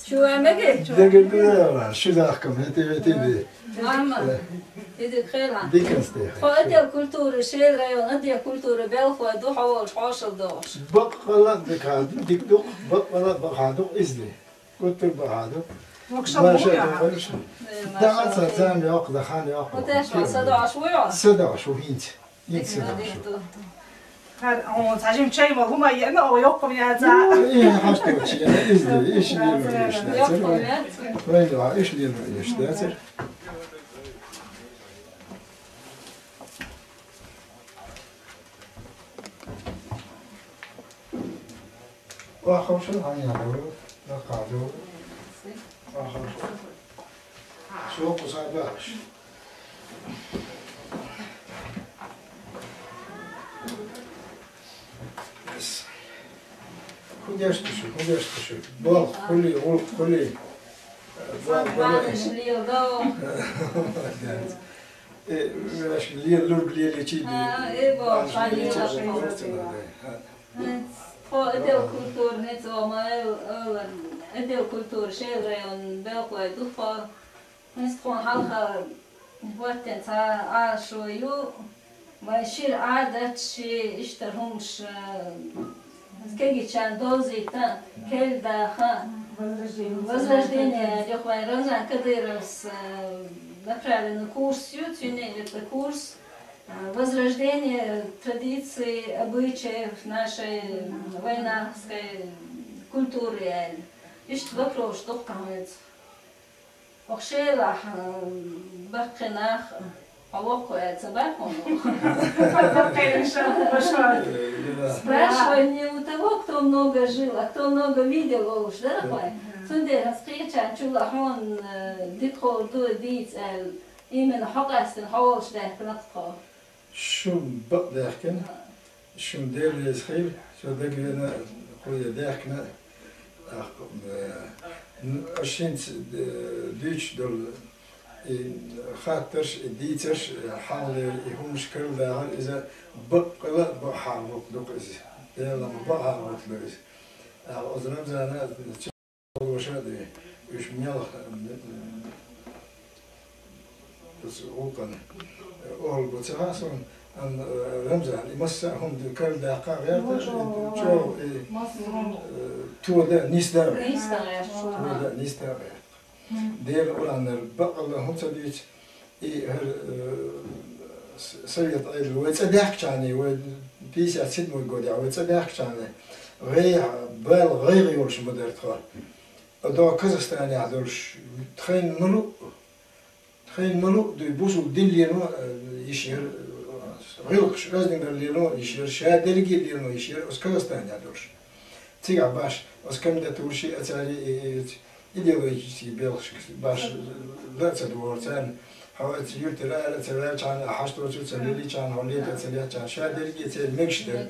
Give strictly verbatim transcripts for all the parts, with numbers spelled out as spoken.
Чу а меге? Дегер дура, шу дахкам, хӀети-вети ди. Мама, иди хела. Диканс де. Хо отдел культуры, Шел район, отдел культуры белхо ду хавол хошал до. Бакъала дика, дик дук, бакъала бахадук изли. Культур бахадук. Вокшал Маша буя. Дагъа ца зам йоқ, дахан йоқ. Отеш ва садаш вуя. Садаш ву хинт. Ин садаш ву. Хар, о, цажим чай ма, гума яна, о, йоқ, я за. Ин хашто чи, изли, иш лилу иш дацер. Вай, иш лилу иш дацер. Ва хавшал хани хавшал, ва хавшал. Ва хавшал. Шо кусабаш. Худеш тишу, худеш тишу. Бо, хули, ул, хули. Бо, бо. Э, ваш лир, лур, лир, личи. А, э, бо, лир, личи. Хо, отдел культуры, не цо, ма, э, э, отдел культуры, Шел район, белхо, духо. Нестхон халха ваттен ца ашо ю, вай шир адат ши иштар хумш, э, кегичан дозита, келдаха. Возрождение. Возрождение, дёхвай Рамзан Кадыровс, э, направленный курс ю, цюне это курс, э, возрождение традиций, обычаев нашей, м, вайнахской культуры. Ишт вопрос, что камец. Охшелахь, э, баккхинах, а воккхо яц, а баккхо. Спрашивай не у того, кто много жил, а кто много видел, уж, да, такой? Цунде хас кечан чула хон, э, дит хор ду диц, э, именно хокастин холш дехнахто. Шум бакъ дехкен. Шун Дела веза хила, шо дагавена, кхуя даьхкина, ах, э, н-, аш хӀинца, э, дуьйцуш долу, и хаттарш, и дийцарш, э, хьалхалера, и хӀуманаш карладахар, иза баккъала а бакъ хьалхалуш ду-кх иза. Делан бакъ хьалхалуш ду иза. Ах, оцу Рамзана, Лоша а де, уьш мелха, м, м, оцу гӀуллакхана, э, охьалла бу ца хаьа суна, амма, э, Рамзан, и массо а хӀума ду карладаккха гӀерта, и чӀогӀа, и, э, тода, нисда гӀерта. Нисда гӀерта. Тода, нисда гӀерта. Делан Къуръанара бакъалла хӀума ца дуьйцу, И хӀара, э, с-, совет Ӏедал вай цӀа даьхкачарна, вай пятьдесят седьмой годехь вай цӀа даьхкачарна, гӀайгӀа, бала гӀайгӀа йолуш ма дара тхо. Ада Казахстанехь долуш, тхайна ма луъу, тхайна ма луъу дуй, бусулба дин лело, э, йиш яра, э, гӀиллакхаш оьздангалла лело йиш яра, ша дерриге а лело йиш яра, оцу Казахстанехь долуш. Цигахь баш, оцу комендатура шиъ а цара и, и, и, идеологический белхаш баш ла а ца догӀура царна. Хьо оцу юьртара ара а ца ваьлчхьана, а хьашт доцург ца лелийчхьана, хьо лета а ца летчхьана, ша дерриге а церан мегаш дара.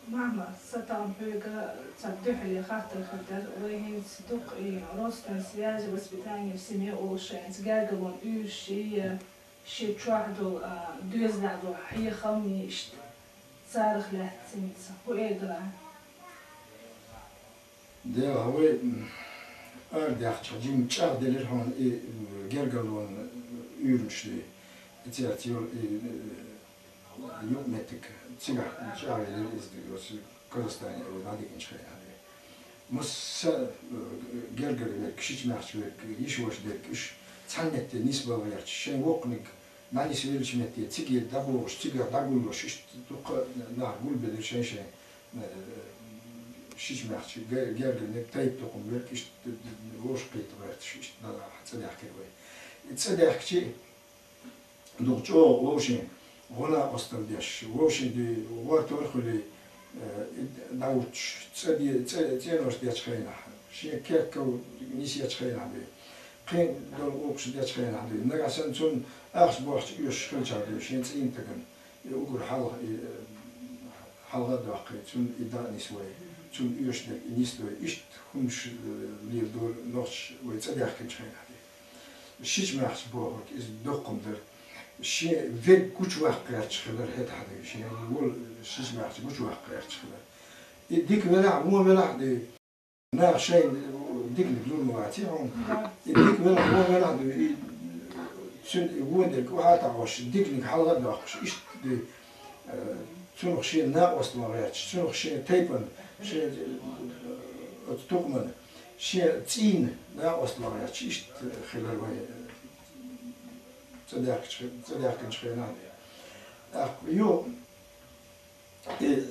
Мама, сан тахана хьоьга цхьа дуьхьале хаттар хир дара. Вай хӀинца дукха и родственные связи, воспитание в семье олуш, хӀинца гергарлонан уьйраш шиъ я, шен чохь долу, а, доьзалехь долу хьехам а иштта царах лаьцна ца. ХӀун эр дара ахь? Делахь вай, м, арадаьхча, жимма чӀагӀделира хьуна и, м, гергарлонан уьйраш дуй. И цаьрца йолу и, э, юкъаметтиг цигахь чӀагӀделира иза, оцу Казахстане вай дӀадигначу хенахь. Масса, э, гергара верг, шича-маьхча верг, йиша-ваша дерг, уьш цхьана метте нисбала гӀерташ, шайн воккханиг дӀанисвеллачу метте, цига дӀабогӀуш, цигахь дӀагуллуш, иштта дуккха нах гулбелира шайн-шайн, э, шича-маьхча ге-, гергара верг, тайп-тукхам верг, иштта вовшахкхета гӀерташ, иштта цӀа даьхкира вай. И цӀа даьхкича, дукха чӀогӀа вовшийн гӀо-накъосталла деш, вовшийн дуьйна гӀортор а хуьлий, э, и дӀахӀуттуш, цӀа де-, цӀе-, цӀенош дечу хенахь, шен керкал нисъечу хенахь дуй, кхин долу гӀуллакхаш дечу хенахь дуй, нагахь санна цунна ахча бохча оьшуш хилчахь дуй, шен цӀийнан стагана, и уггар хьалха, и, э, хьалха а доккхий, цунна и дӀа а нисвой, цунна оьшуш дерг и нисдой, иштта хӀумаш, э, леладора нохчаша вай цӀа даьхкинчу хенахь дуй. Шича-маьхча бохург иза доккха хӀума дара. Шен верг гучуваккха гӀерташ хилар хӀетахь дуй, шен волу шича-маьхча гучуваккха гӀерташ хилар. И дика велахь, вон велахь а дуй, Нах шайн диканиг лур ма ваций хьуна. И дика велах, вон велах ду, и цун и вон дерг охьа а тӀагӀош, диканиг хьалха а доаккхаш, иштта ду, э, цунах шен накъосталан гӀерташ, цунах шен тайпан, шен, э, оцу тукхаман, шен цӀийнан накъосталан гӀерташ, иштта хилар вай, э, цӀадаьхкачу хи-, цӀадаьхкинчу хенахь. ТӀаккха ю, и, э,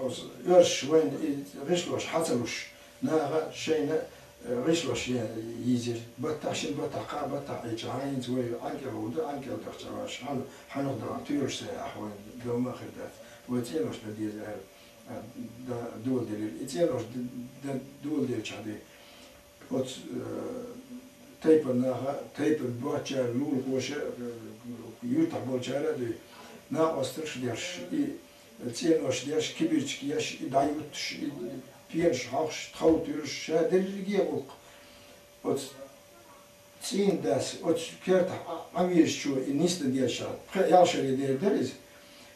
оцу оьрсаша вайна и гӀишлош хьа ца луш, наха шайна, э, гӀишлош е-, йийзира. Баттахь, шина баттахь, кхаа баттахь Ӏийча, хьан хӀинца вай Ӏанкел ву ду, Ӏанкел дахча ваш, хьан, хьанах дан, туьйлуш сай ахь вайн, дома а хир дац. Вай цӀенош дан деза аьлла, а, да-, доладелира. И цӀенош д-, д-, доладелчахь ду. Оцу, э, тайпан наха, тайпан боцчара, лулахоша, э, юьртахь болчара а дуй, накъосталш деш, и цӀенош деш, кибирчиг еш, и дӀаюттуш, и пенаш хьокхуш, тхов туьллуш, ша дерриге а гӀуллакх. Оцу цӀийнан дас, оцу кертахь Ӏа-, Ӏан везачо и нисдан дезачахь, пхеа-ялх шаре дер дара иза.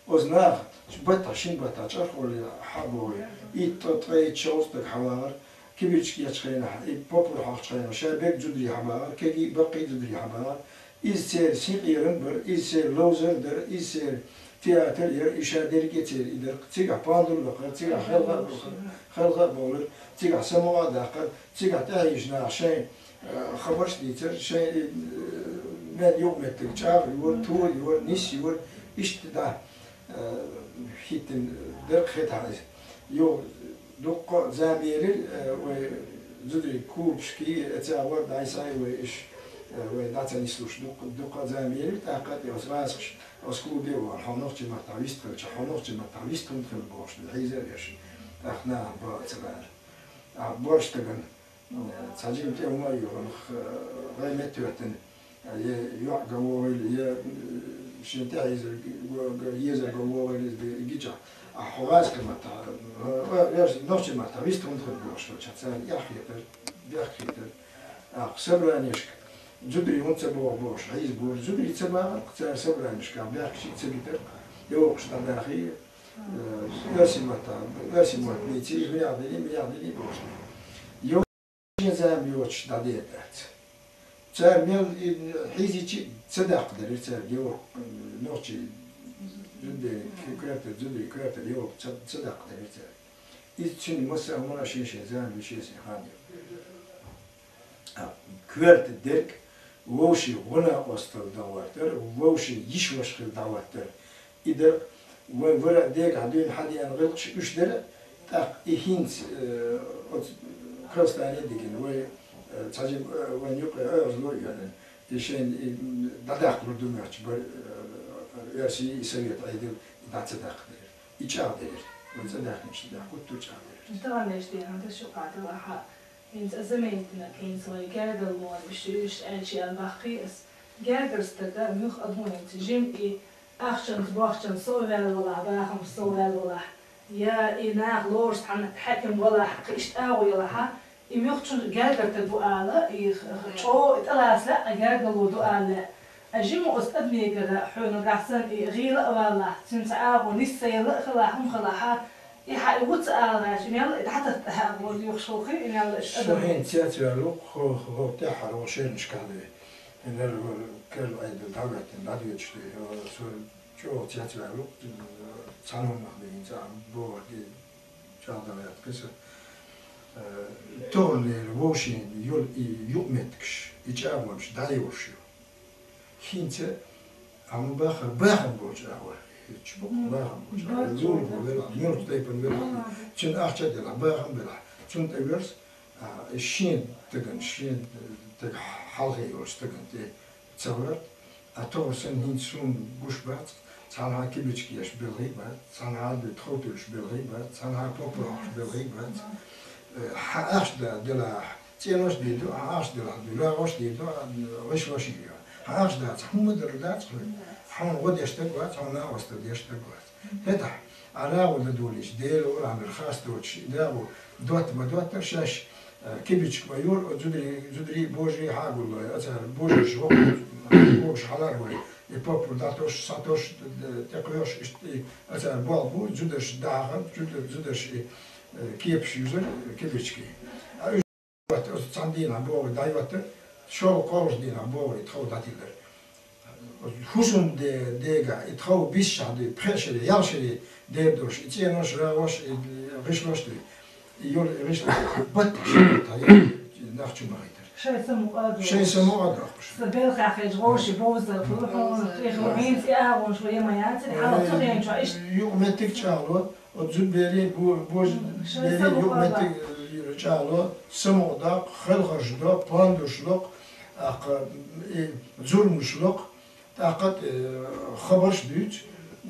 Оцу наха, баттахь, шина баттахь чӀархолле хьа а богӀий, итт, ткъе итт, шовзткъа стаг хьавагӀар, кибирчиг ечу хенахь, и поппар хьокхучу хенахь, ша берг зударий хьабагӀар, кегий, баккхий зударий хьабагӀар. Иза церан синкъерам бара, иза церан ловзар дара, иза церан театр яра, и ша дерриге а церан и дара. Цигахь пандур баккхара, цигахь хелха а баккхара, хелха а бовлира, цигахь самукъа а даккхара, цигахь тӀаьхьийчу наха шайн, э, хабарш а дийцара, шайн, э, мел юкъаметтиг чӀагӀ йора, тур йора, нис йора, иштта дӀа, э, хӀиттина дара хетахь иза. Йо, дуккха а зама елира, э, вай зударий купашкий, эца гӀор дӀасай вай иш, э, вай дӀа ца нислуш, дуккха, дуккха а зама елира, тӀаккха а тӀе оцу гӀазкхаша, оцу клубе а вахана, хьо нохчийн маттахь вист хилча, хьо нохчийн маттахь вист хӀунда хилла бохуш, хьийзар еш, тӀаккха нахана боху ца бара. А, борш стагана, э, цхьа жима тӀе хӀума а йоханах, э, гӀай метта хӀоьттина, э, е йоӀ ган вогӀийла, е, э, шен тӀаьхьа езар г-, г-, езар ган вогӀийла иза де-, гичахь. А хьо гӀазкхийн маттахь, э, э, э, нохчийн маттахь вист хӀунда хилла бохуш хилча, царна эхь хетара, бехк хетара. А, собранешка зударий хӀунда ца богӀу бохуш, хьийзабора. Зударий ца багӀар, цара собранешкахь бехк шиъ ца гитар, йогӀуш дӀадахий, э, оьрсийн маттахь, оьрсийн мотт бийций, хӀунех дини, минех дини бохуш. Шен зама йоцуш дӀадер дац. Цара мел и хьийзичи ца даккха дерира цаьрга, йо, нохчий, зудерийн коьртара, зударийн коьртара йо, ца, ца даккха дерира цаьрга. Иза цуьнан масса а хӀума шен-шен зама ю, шен-шен хан ю. А, коьрта дерг вовшийн гӀо-накъосталла дӀахӀоттар, вовшийн йиша-ваша хилла дӀахӀоттар. И дара вайн вара а дегахь дуьйна хьадеана гӀиллакхаш уьш дара, тӀаккха и хӀинца, э, оцу Казахстане а дигина, вай, э, цхьа жима, э, вайн юккъе оьгӀазло а йоьнна, и шайна, и, м, дӀадаккхалур ду моьттуш бара, э, оьрсий и совет Ӏедал и дӀа ца даккха дерира. И чӀагӀдерира. Вайн цӀа даьхкинчу тӀехь гуттар а чӀагӀдерира. Таханлерчу дийнахь дашо къадала ахьа. ХӀинца а заметина, хӀинца вай гергарлонаш, уьш аьлча аьлла баккхий ас. Гергара стага муьлхха а бу хӀинца жима и ахчанца, бохчанца сов ваьлла валахь, бахамца сов ваьлла валахь, я и наха лоруш цхьана хьаькам валахь, кхин иштта агӀо ялахь, и муьлххачун гергара стаг ву ала, и х-, х-, чӀогӀа и тӀелаца лаьа, гергарло ду ала лаьа. Ткъа жима оцу тӀадамегара хьуна гахь санна и гӀийла а валлахь, цуьнца агӀо нисса елла а хилахь, хӀума хилахь, и хьан и ву ца ала гӀерташ, и мел и дӀататта хьан гӀо лоьхуш хилхи, и мел и Со тӀадам. ХӀинца цецваьлла ву, хӀо, хӀо, тӀаьххьара хӀо шернашкахь дуй. ХӀинара хӀо керла Ӏедал дӀахӀоьттина, дӀадоьдуш дуй. Со чӀогӀа цецваьлла ву, цхьана хӀуманах дуй, хӀинца а бохург чӀагӀдан ваьтта кхин са. Э, тохарнера вовшийн йолу и юкъаметтигаш, и чӀагӀонаш дӀайолуш ю. ХӀинца, амма бахар бахам болчу агӀор. Хьуьттуш бу бахам болчу агӀор. Лулахо велахь, муьлххачу тайпана велахь, цуьнан ахча а делахь, бахам а белахь, цунна тӀе воьрзу, а, шен стагана, шен стаг хьалхе йолчу стагана тӀе ца воьрзу. А тохар санна хӀинца суна гуш бац, цхьанхьа кибичка еш белхий бац, цхьанхьа а тхов туьллуш белхий бац, цхьанхьа поппар хьокхуш белхий бац. Э, хьан ахча да делахь, цӀенош а дийр ду, хьан ахча делахь ду, лоьгӀош а дийр ду, гӀишлош а йийр ю. Хьан ахча дац, хӀумма а дар дац хьуна. Хьуна гӀо деш стаг вац, хьуна накъосталла деш стаг вац. ХӀетахь, Ӏа нагӀо ладугӀуш, Делан урамера хас доцуш, и нагӀо дотта ма доттара шаьш, э, кибичка ма йора, оцу зударий, зударий, божарий хьагулло, оцара божарш вокху, божарш хьалар вай, и поппар дӀатосуш, схьатосуш, э, тӀекхоьхьуш, иштта и оцара болх бу, зударш дӀахьахар, зудар-, зударш и Э, кепаш юзар, э, кибирчкий. А уж ватта, оцу цхьана дийнахь богӀий дӀайотта, шолгӀа-кхоалгӀачу дийнахь богӀий тхов дӀатиллар. Оцу хӀусамда де-, дегахь, и тхов биссашехь дуй, пхеа шаре, ялх шаре дер долуш, и цӀенош, рагӀош, и гӀишлош дуй. И йолу гӀишлош, баттахь шаре тхьаьна, нах чу ма хайтара. Шайн самукъа а дохуш. Шайн самукъа а дохуш. Сан белхахь хьежа гӀовши бовзар хуьлу хьуна, тӀехула хӀинца и агӀонаш ван ма яцара, хьала цу хенчохь иштта. Юкъаметтиг чӀагӀло, оцу зудбери бо-, божа Шайн бери самукъа юкъаметтиг чӀагӀло, самукъа доккху, хелхарш доккху, пандуш локху, тӀаккха, и, зурмаш локху, тӀаккха, э, хабарш дуьйцу, э,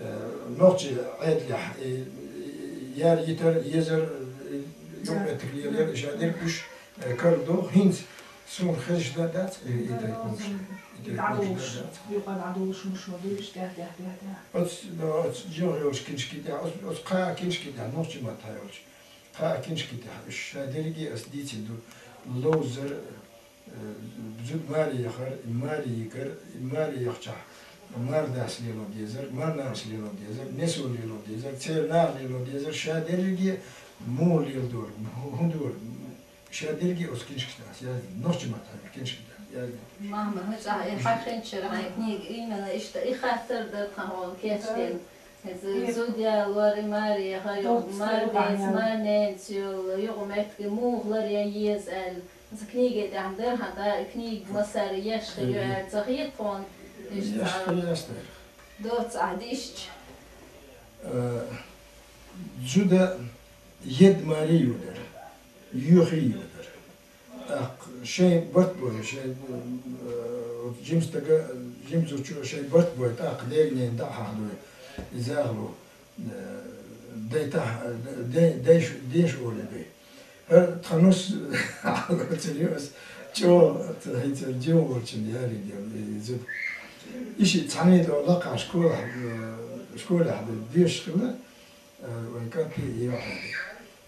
нохчийн Ӏедалехь, и, и, яр йитар, езар, и, юкъаметтиг лелаяр, иша дерг уьш, э, карладо. ХӀинца суна хезаш дан дац, и, и тайпа хӀумаш, и тайпа хӀумаш дан дац. Юкъа дӀадолуш хӀумаш ма ду, иштта тӀаьхь, тӀаьхь, тӀаьхь, тӀаьхь. Оцу, оцу жимах йолчу киншкин тӀехь, оцу, оцу кхаа киншкин тӀехь, нохчийн маттахь йолчу кхаа киншкин тӀехь, уьш ша дерриге аса дийцина ду, ловзар, э, зуда маре яхар, и маре йигар, и маре яхчахь, мардас лело дезар, марнанас лело дезар, несо лело дезар, церан наха лело дезар, ша дерриге муха леладора, хӀун дора. Ша дерриге оцу киншкаш тӀехь аса яздина, нохчийн маттахь киншкаш тӀехь яздина. Мама, хӀун цӀахь и хьахинчара хьайн книга именно иштта и хаттар дара тхан хьуна кечдина. Иза зуда ялор, и маре яхар, мардас, марненца йолу юкъаметтиг муха ларъян еза аьлла. Иза книге тӀехь дара хьан да, и книга масар еш хир ю аьлла, ца хета тхуна? Иштта еш хир яц дера. Доцца ахь дисча. Э, зуда едда маре ю дара. Юьхий ю дара. ТӀаккха шайн барт бой, шайн, э, жима стага, жима зудчо шайн барт бой, тӀаккха дегнен дӀа а хьахдой, и захало, э, дайтахь, э, де-, дайш, деша олий бай. ХӀара тхан нус хьалоцур ю ас, чӀогӀа хӀинца жима волчунна ялийна и зуда. И шиъ цхьаьна до лакхахь школахь, э, школехь дешаш хилла, э, вайн кӀанте и йоӀ.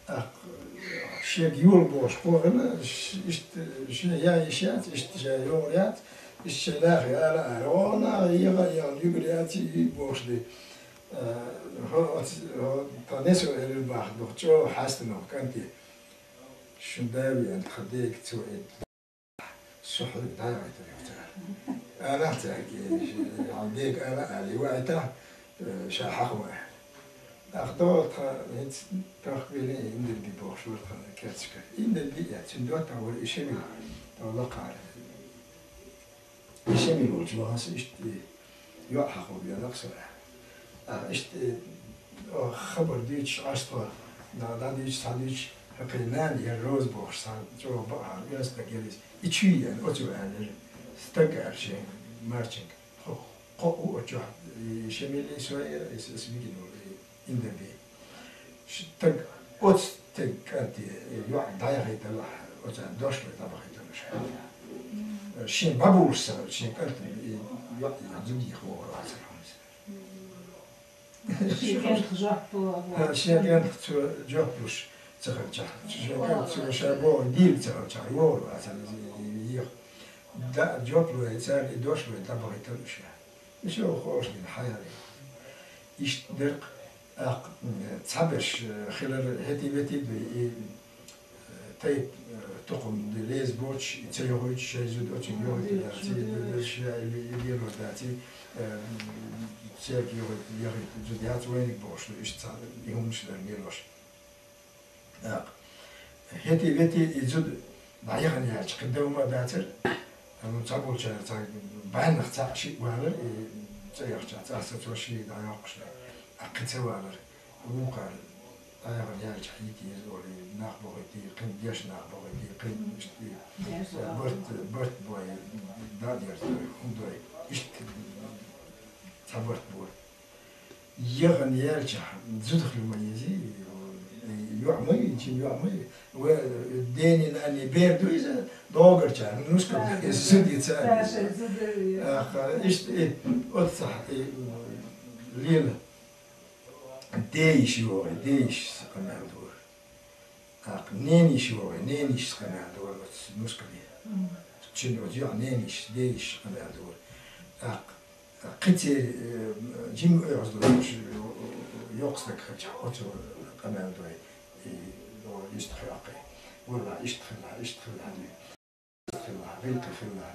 ТӀаккха шега йола бохуш кхо хилла, ш-, иштта шен ян йиш яц, иштта ша йогӀур яц, иштта шен нахе ала а ала, оха наха еха а еха, юьгур яц и бохуш ди. Э, хӀо оц-, хӀо тхан несо элира бахара духу чӀогӀа хьаьстина кӀанте. Шун да веана тхан дега цо и Со хьоьга дӀаяхийтар ю цара. Алахь цаьрга, хьан дега ала а ала, ваийтахь, э, ша хьаха ван. Ах, догӀу тхан, хӀинца тахка вели Индирби бохуш вара тхан керцашка. Индирби а, цуьнан доттагӀа вара и Шемил, тхан лакхара. И Шемил волчу вахана со иштта и йоӀ хьаха ву венах со. Ах, иштта, э, хабар дуьйцуш Ӏаш тхо, дӀа-, дӀадуьйцуш, схьадуьйцуш, хӀокхуьнан нана яра Роза бохуш, цхьа чӀогӀа бакъахьара, оьнстаг яра иза. И чуьйа аьлла, оцо аьллера, стаг аьлла шен марчинга. Кхо, кхо а оцу чохь, и Шемил, и со яра, и с-, ас вигина волу, и Индирби. Ш-, стаг, оцу стеган кӀанте, и йоӀ дӀаяхийталахь, оцарна дош лой дӀабахийталаш. Шен бабулаш ца хилча, шен кӀант, и йоӀ, и зудийх вогӀур вацара хьуна иза. Шен кӀентах жоп луш. ХӀа, шен кӀентах цо жоп луш ца хилчахь, шен кӀентах цо ша бохург дийр ца хилчахь, вогӀур вацара иза, и, и, и, и. Да, жоп лой, царна и дош лой дӀабахийтар уьш. Уьш йолу хууш дина хьаяра. Иштта дерг, тӀаккха, м, цхьаберш, э, хилар хӀетий-ветий дуй, и, э, тайп, э, тукхум ди леза боцуш, и ца йохуьйтуш, шайн зуда оцуьнга йохуьйтур яц, и, и, и, ша, и, и, лелор дац, и, э, м, церга йохуьйту, яхуьйту зуда яц вайниг бохуш ду, иштта цхьа и хӀуманаш дара лелош. ТӀаккха. ХӀетий-ветий и зуда дӀаяхана яьлча, кхин дов ма а дацара. Ну, цхьаболчара цхьа бӀеннах цхьаъ шиъ валара, и цӀа яхча, цӀа сацо шиъ дӀайоккхуш дай. А кхин ца валара. Вукхара дӀаяхана яьлча, хьийта еза олий, нах бохуьйтий, кхин деш нах бохуьйтий, кхин иштта, э, барт, барт бой, дӀа а дерзадой, хӀун дой. Иштта цхьа барт бора. Яхана яьлчахь, зудах ма езий, йоӀ ма ю, цуьнан йоӀ ма ю. Ва дени-нанни бер ду иза, догӀучарна, нускал, иза зуда ю царна. Аха, иштта, и, оццахь, и, лела. Дейиш йогӀий, дейиш сан къамел дора. ТӀаккха нениш йогӀий, нениш сан къамел дора оцу нускале. Цуьнан оцу йоӀ нениш, дейиш сан къамел дора. ТӀаккха кхин церан, э, жима оьгӀаз долуш, э, йоккха стаг хилчахь, оцо къамел дой, и Иштта хьоькхий. Валлахь, иштта хилла, иштта хилла. Иштта хилла, гӀиллакх хилла.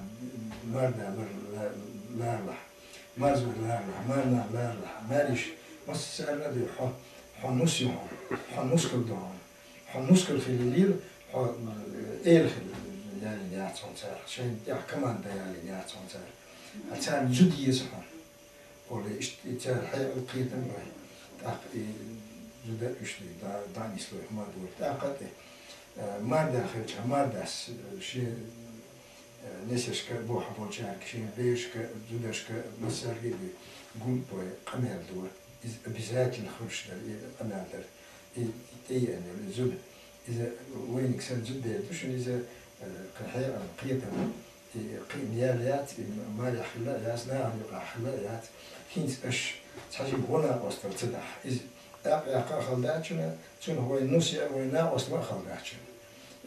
Марда лар-, ла-, ларалахь. Марзо ларалахь, марнана ларалахь. Маьрша, массара а дуй хьо, хьо нус ю хьуна, хьо нускал ду хьуна. Хьо нускал хилалийла, хьо, э, эла хила ялийна яц хьуна цара. Шайн тӀехь команда ялийна яц хьуна цара. А царна зуда еза хьуна. Оле, иштта и цара хьекъал кхетам бой. ТӀаккха и зуда уьш дуй, да-, дӀанислой хӀума дора. ТӀаккха тӀе, э, марда хилча, мардас, э, шен, э, несашка, бохьа болчаьрга, шен берашка, зудашка, массарга а дуй, гун бой, къамел дора. Иза обязательно хуьлуш дара, и къамел дара. И тӀееана йола, и зуда. Иза вайниг санна зуда дер ду шуна, иза, э, кхин хьекъал кхетам. И кхин ял яц, и марехь хила яц, нахана юкъахь хила яц. ХӀинца аша цхьа жима гӀо накъостал ца дахь. Иза тӀаккха яккха а хала дац шуна, цунах вайн нус яа, вайн накъост ма а хала дац шуна.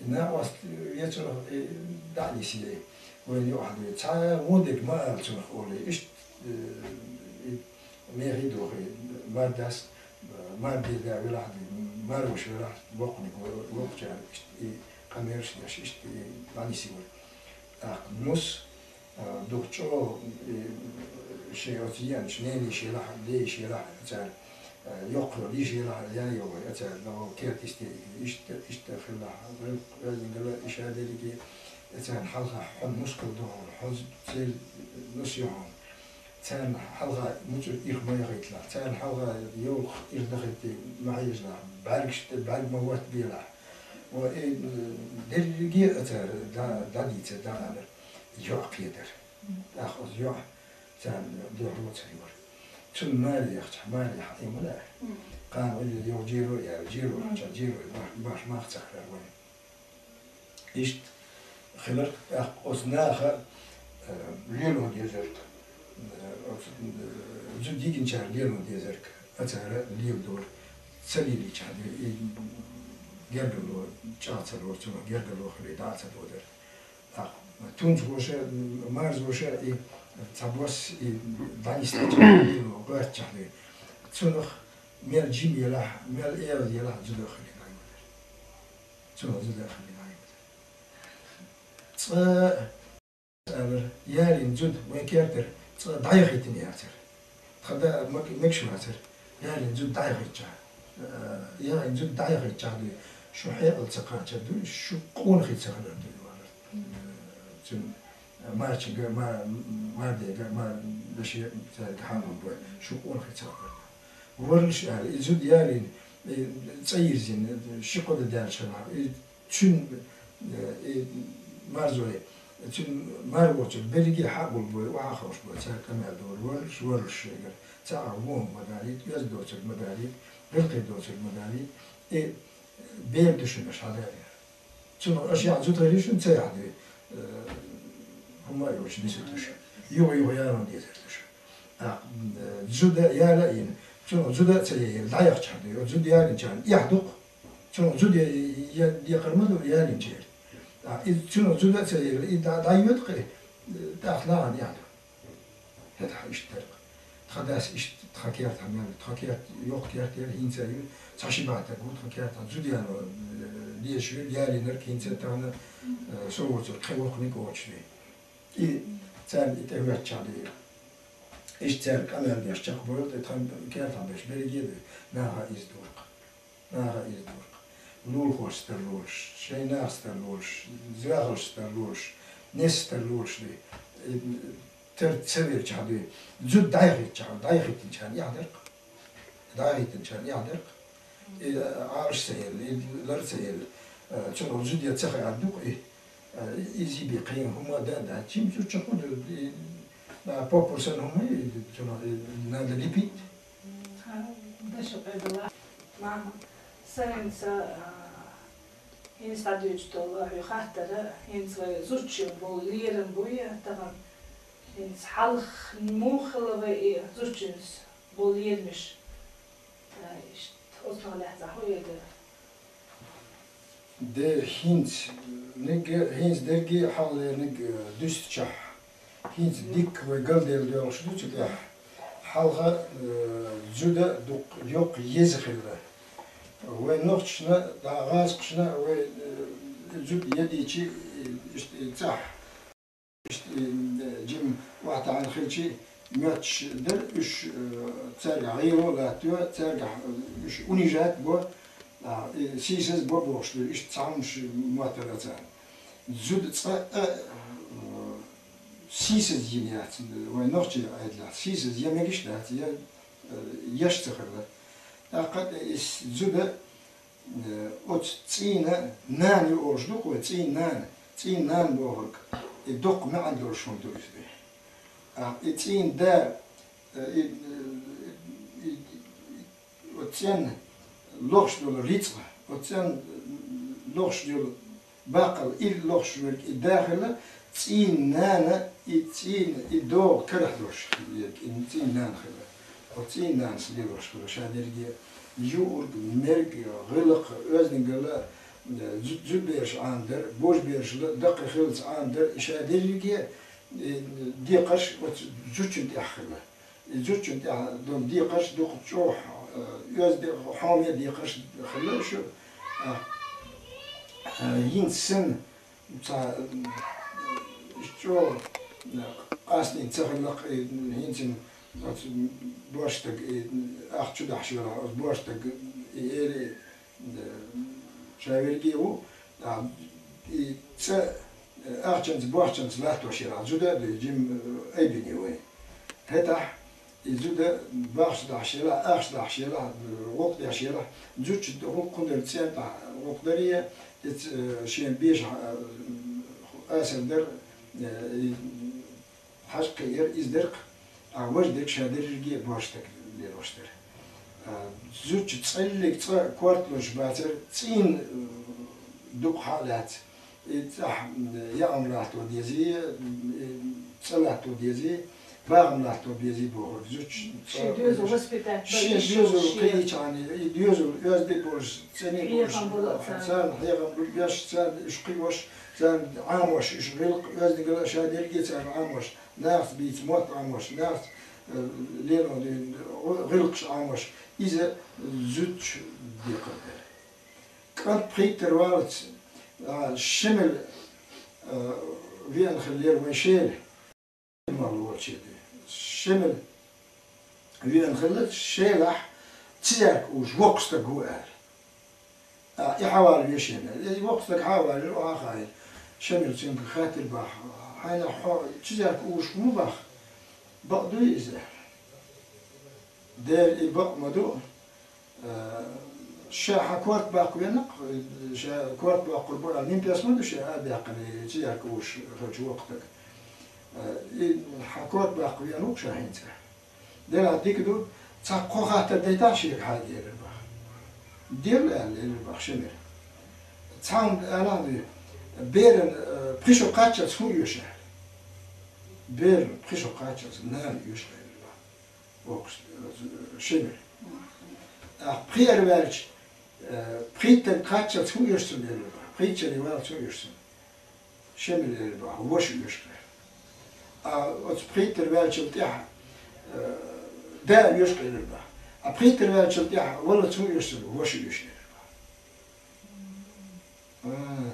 И накъост ве цунах, и дӀа а нисъе, вайн юкъахь дуй. Цхьа гӀо дерг ма ала цунах оле. Иштта, э, и мехий дохий, мардас, марде да велахь, марваш велахь, воккханиг воккхачара, иштта и къамелаш деш, иштта и дӀанисъе вара. ТӀаккха нус, а, дукха чӀогӀа, и, шен оцу еанчу ненийша елахь, дейша елахь, цара, а, йоккха йолу йиша елахь, яа йолу, цара, ну, керта истерика, иштта, иштта хилла, гӀел-, гӀелгала иша дерриге, царна хьалха хьо нускал ду хьуна, хьо церан нус ю хьуна. Царна хьалха муьцӀург ирх ма яхийталахь, царна хьалха йовлах ирх дахийта ма хьежалахь, бӀаьргаш тӀе бӀаьрг ма хӀоттабелахь. Ва и, э, дерриге а цара дӀа-, дӀадийцар, дӀаалар, йоӀ кхетар. ТӀаккха оцу йоӀ царна дуьхьало ца йора. Цунна маре яхча, маре яхьа и ма лаьа. Кхана вай йогӀу жиро а яьлла, жиро яхча, жиро баш-, баш мах ца хилар вайн. Иштта хиларх тӀаккха оцу наха, э, лело дезарг, э, оцу, э, зуда йигинчара лело дезарг, а цара леладора. Ца лелийча, и гергарло, чӀагӀ ца лора, цунах гергарло хилий, дӀа а ца додар. ТӀаккха тунча воша, марзоша и цхьа бос и дӀанислича, лело гӀоьртчахь дуй. Цунах мел жима елахь, мел эла елахь, зуда а хилий, дӀайодар. Цунах зуда а хилий, дӀайодар. Цкъа алар, ялийна зуда вайн кертара цкъа дӀаяхийтина яцара. Тхан да маг-, мегаш вацара, ялийна зуда дӀаяхийтча. Э, ялийна зуда дӀаяхийтча дуй, шу хьекъал ца кхачар дуй, шу къонахий ца хилар дуй, валар. Э, цуьнан, э, марчига, ма-, мардега, ма-, даше, цаьрга хьалам бой, шу къонахий ца хилар дуй. Варлаш аьлла, и зуда ялийна, и цӀа йирзина, ши кхо де даьлча хана, и Цуьнан, э, и марзой, цуьнан мар воцург берриге хьа а гулбой, охьа а ховшбой, цара къамел дора, варлуш, варлуш шегара. Цхьа а вон ма далийта, оьзда доцург ма далийта, гӀиллакхе доцург ма далийта, и бер ду шуна аша хьадаьллера. Цунах аша яхь зуда хилий шуна ца яхь дуй, э, хӀума а йолчу нисур ду шуна. Юха-юха ялон дезар ду шуна. А, э, зуда яла а йина, цунах зуда а ца яйина, дӀаяхча хьан дуй, оцу зуда ялинчарна эхь дукха. Цунах зуда я-, я-, декхар ма ду ялинчеран. А, и цунах зуда а ца яйла, и дӀа-, дӀайоьду кхин, э, тӀаккха нахана эхь ду. ХӀетахь иштта дара. Тхан дас иштта, тхан керта мел, тхан керта, йоккха керта яра, хӀинца а ю, цхьа ши баттаг ву тхан керта, зуда яла, э, дезаш верг ялийнарг хӀинца а тахана, э, со воцург кхин воккханиг а воцуш вей. И царна и тӀехӀоьттича дуй. Иштта цаьрга къамел деш чекхбойла тӀе тхан кертахь берш берриге а дуй, наха иза дуркъ. Наха иза дуркъ. Лулахошца тарлолаш, шайн нахаца тарлолаш, зоьхалшца тарлолаш, несса тарлолаш дуй. И тар ца велчахь дуй. Зуда дӀаяхийтчахь, дӀаяхийтинчарна эхь даркъ. ДӀахӀиттинчарна эхь дерг. И Ӏалаш ца елла, и лар ца елла. Э, цунах зуда ца хаьа дукха и. Э, и зибе кхин хӀума дан а дац. Чим зудчух хӀун ду, и, а, поппур санна хӀума и, цунах, и, надо лепить. Ха, даша къайдала. Мама, са хӀинца, а, хӀинца дӀадуьйцу долу хӀуьнан хаттара, хӀинца вай зудчун болу лерам буй, тахана хӀинца хьалха муха хилла вай и зудчуьнца болу лерамаш? Иштта, оцунах лаьцна хӀун эр дара? Де, хӀинца, ниг, хӀинца дерриге а хьалхалерниг, э, дуьстичахь, хӀинца дикка вай галделла доьлхуш ду цу тӀехь. Хьалха, э, зуда дукха йоккха еза хилла. Вайн нохчашна, дӀа гӀазкхашна, вай, э, зуда ядийчи, э, иштта, э, цӀахь, иштта, э, жима вахтахьан хилчи, мотташ дар уьш, э, цаьргахь гӀийла латтайо, цаьргахь, э, уьш унижать бо, а, э, сийсаз бо бохуш дар, иштта цхьа хӀумаш моттар царна. Зуда цкъа а, э, сийсаз йина яц, вайн нохчийн Ӏадатехь, сийсаз я мегаш дац, я, э, еш ца хилла. ТӀаккха и зуда, э, оцу цӀийнан нана ю олуш ду-кх вай, цӀийнан нана. ЦӀийнан нана бохург, и доккха маьӀна долуш хӀума ду иза. А, и цӀийнан да, э, и, э, и, и, и, оцу цӀенна лохуш долу рицкъа, оцу цӀенна лохуш йолу баккъалла, и лохуш верг и да хилла, цӀийнан нана, и цӀийнан, и догӀу карахь долуш верг и цӀийнан нана хилла. Оцу цӀийнан нанас лелош хилла ша дерриге юург, мерг, гӀиллакх, оьздангалла, зу-, зудабераш Ӏамадар, божаберашла даккхий хиллалц Ӏамадар, и ша дерриге, и декхарш оцу зудчун тӀехь хилла. И зудчун тӀехь долу декхарш дукха чӀогӀа, э, оьзда, хьоме декхарш хилла уьш. А, а, хӀинца санна, цхьа, м, чӀогӀа, э, къастийна ца хилла-кх, и, хӀинца оцу боьрша стаг, и, ахча чу дахьаш велахь, оцу боьрша стаг, и, эли, э, ша верг а ву, а, и цӀа, э, ахчанца, бохчанца латтош яра, зуда а ду, жима, э, айбине вай. ХӀетахь и зуда бахча дахьаш елахь, ахча дахьаш елахь, гӀуллакх деш елахь, зудчун гӀуллакх хӀун дара, цӀен тӀехь гӀуллакх дарий, и ц-, э, шен беша, э, асар дара, э, и хьажа кхиира, иза дара-кх, а важа дерг ша дерриге а боьрша стаг лелош дара. А, зудчун цӀеллиг цкъа корта лозуш бацара, цӀийнан, э, дукха хьа а лаьцна. И цӀахь, м, яа хӀума латто дезий, м, и цӀа латто дезий, бахам латто безий бохург зудчун цӀа. Шен доьзал воспитать, шен доьзал кхиийчхьана, и доьзал оьзда болуш, цӀена болуш, хьехам болу царна. Царна хьехам беш, царна уьш кхиош, царна Ӏамош, уьш гӀиллакх, оьздангалла ша дерриге царна Ӏамош, нахаца бийца мотт Ӏамош, нахаца, э, лело дин, гӀиллакхаш Ӏамош, иза зудчун декхар дара. КӀант пхийттара валлалц, а, Шемала, а, веана хиллера вайн Шела. Мала волчу де. Шемала веана хиллера, Шелахь цизаьрка уьш воккха стаг ву аьлла. А, и хьавала вешина. И воккха стаг хьавалийра, оха а хаийра. Шемала цуьнга хаьттира боху: «Хьайна хьо цизаьрка уьш хӀун боху? Бакъ дуй иза?» «Дера, и бакъ ма ду. Э, ша хьан корта баккха веана-кх, ша корта боккхур бу аьлла, ним пес ма ду ша а баьккхина, цизаьрка уьш хилча воккха стаг. Э, и хьан корта баккха веана ву-кх ша хӀинца. Делахь дика ду, цхьа кхо хаттар дайтахь шега хьайга», — элира боху. «Делла», — аьлла, элира боху Шемала. «Цхьа хӀума алахь дуй, беран, э, пхи шо кхаччалц хӀун оьшу?» — аьлла. «Беран пхи шо кхаччалц нана оьшу», — элира боху. Воккхачу, э, Шемала. А пхи эр ваьлча, э, пхийттара кхаччалц хӀун оьшу цунна, элира боху. Пхийттара валлалц хӀун оьшу цунна? Шемала, элира боху, ваша оьшу-кх. А оцу пхийттара ваьллачул тӀаьхьа, э, да оьшу-кх, элира боху. А пхийттара ваьллачул тӀаьхьа валлалц хӀун оьшу цунна? Ваша оьшу, элира боху. А.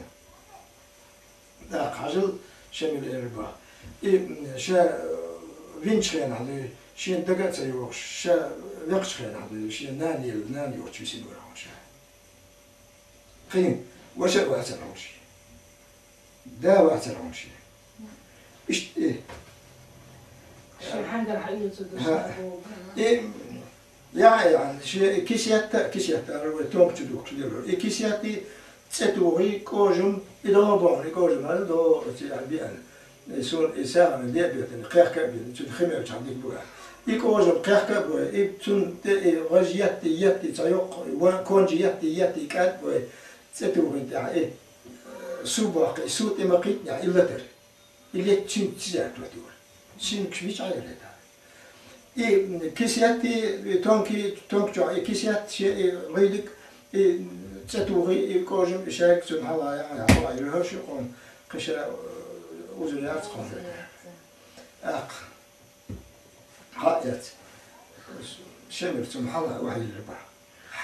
ТӀаккха хьажал, Шемала, элира боху. И, м, ша, э, винчу хенахь дуй, шена дага а ца йогӀуш, ша векхачу хенахь дуй, шен нана елла, нана йоцуш висина вара хьуна ша. Кхин, ваша а вацара хьуна шен. Да вацара хьуна шен. Иштта и. Шен хьаьнгара хьаоьцур ду ша боху. И, яхь, яхь, шен и кисетта, кисетта, ара вай тонкачу духкуш лело. И кисетта и цӀе тухий, кӀожам, и догӀа боху, и кӀожам, ара догӀа, оцу яхь биъана. И суна и сагӀина де а бетина, кхехка а бина, цуьнан хи мелчахь дика бу аьлла. И кӀожам кхехка а бой, и цунна тӀе и гӀаж етта, етта, цхьа йоккха, ва-, конча етта, етта, кӀад а бой, цӀе тухийна тӀехь и, э, сув боккхий, и сув тӀе ма кхийтинехь, и латара. И летта цуьнца цизаьрка латора. Цуьнга вича хьайра тӀаккха. И кисет, и тонкий, тонкий чохь, и кисет, шен и гӀийдиг, и цӀе тухий, и кӀожам, и шаьрга цунна хьала яхьа, хьала йохьуш ю хьуна, кхин ша, э, узур яц хьуна. ТӀаккха хьаэц. Шемала цунна хьала охьайиллира боху.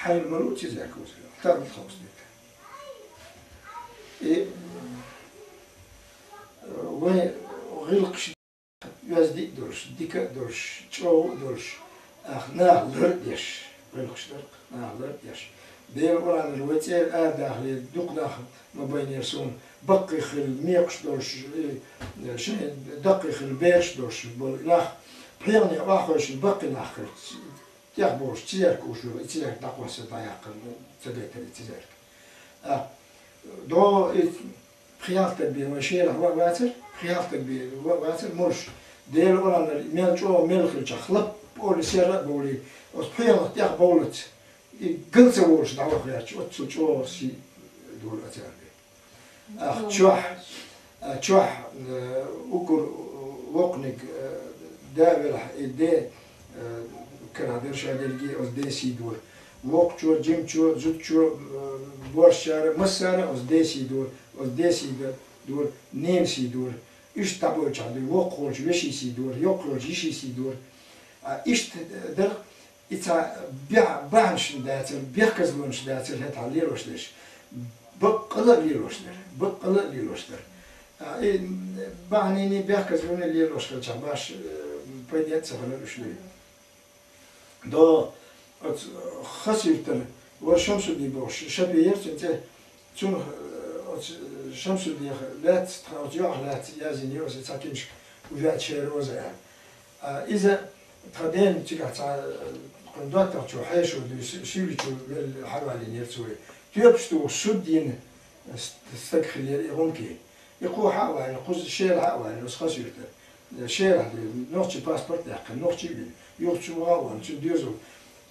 Хьайна ма лу цизаьрк уза, тагӀна тховса дика. И, э, вай гӀиллакхаш оьзда а долуш, дика а долуш, чӀогӀа а долуш, ах, наха лар а деш, гӀиллакхаш дар-кх, наха лар а деш. Делан Къуръанера вай цӀера арадахале, дукха нах ма байнера суна, баккхий хилла мекхаш долуш, и, шайн даккхий хилла бераш долуш болу нах, пхьегӀане охьахевшина баккхий нах хилча, тӀехбовлуш, цизаьрк уш вара, и цизаьрк дӀакхосса дӀаяккхар, ца гайтар и цизаьрк. А, догӀу и пхи-ялх стаг бен вайн шерахь ван а вацара, пхи-ялх стаг бен ван а вацара, мурш. Делан Къуръанера мел чӀогӀа мел хилчахь, лап олий, серра а бовлий, оцу пхьегӀанах тӀехбовллалц, и ган ца волуш дӀаваха гӀерташ, оццул чӀогӀа сий дора оцара бен. Ах, чохь, а, чохь, э, уггар воккханиг, э, да велахь, и де, э, карахь дара ша дерриге, оцу де сий дора. Воккхачо, жимачо, зудчо, э, боьршачара, массара оцу де сий дора, оцу де сий д-, дора, ненан сий дора. Иштта дӀабоьлчахь дуй, воккхах волчу вешин сий дора, йоккхах йолчу йишин сий дора. А, иштта дара. И цхьа баьхьа-, бахьанаш дацара, бехказлонаш дацара хӀетахь лелош дерш. Баккъала а лелош дара, баккъала а лелош дара. А, и бахьанийн, бехказлонийн лелош хилчахь, баш, э, пайда а ца хилира уьш луьй. До оцу Хасуьйтара вара Шамсудди бохуш, Шапи яра цуьнан цӀе, цунах, э, оцу Шамсуддиха лаьцна, тхан оцу йоӀах лаьцна яздина ю аса цхьа киншка, «Увядшая роза» аьлла. А, иза тхан дена цигахь цхьа, э, кхуьнан доттагӀчо хьешо дуьйсу, суьйличо велла хьавалийнера цо вай. Тоьпаш тухуш суддийна с-, стаг хиллера и гӀумкий. И кхо хьа а вайна, кхуза шера хьа а вайна, оцу Хасуьйтара. Шера хьа дуьйна, нохчийн паспорт а даьккхина, нохчи а вина. Юха цу ваха а вахана, цуьнан доьзал,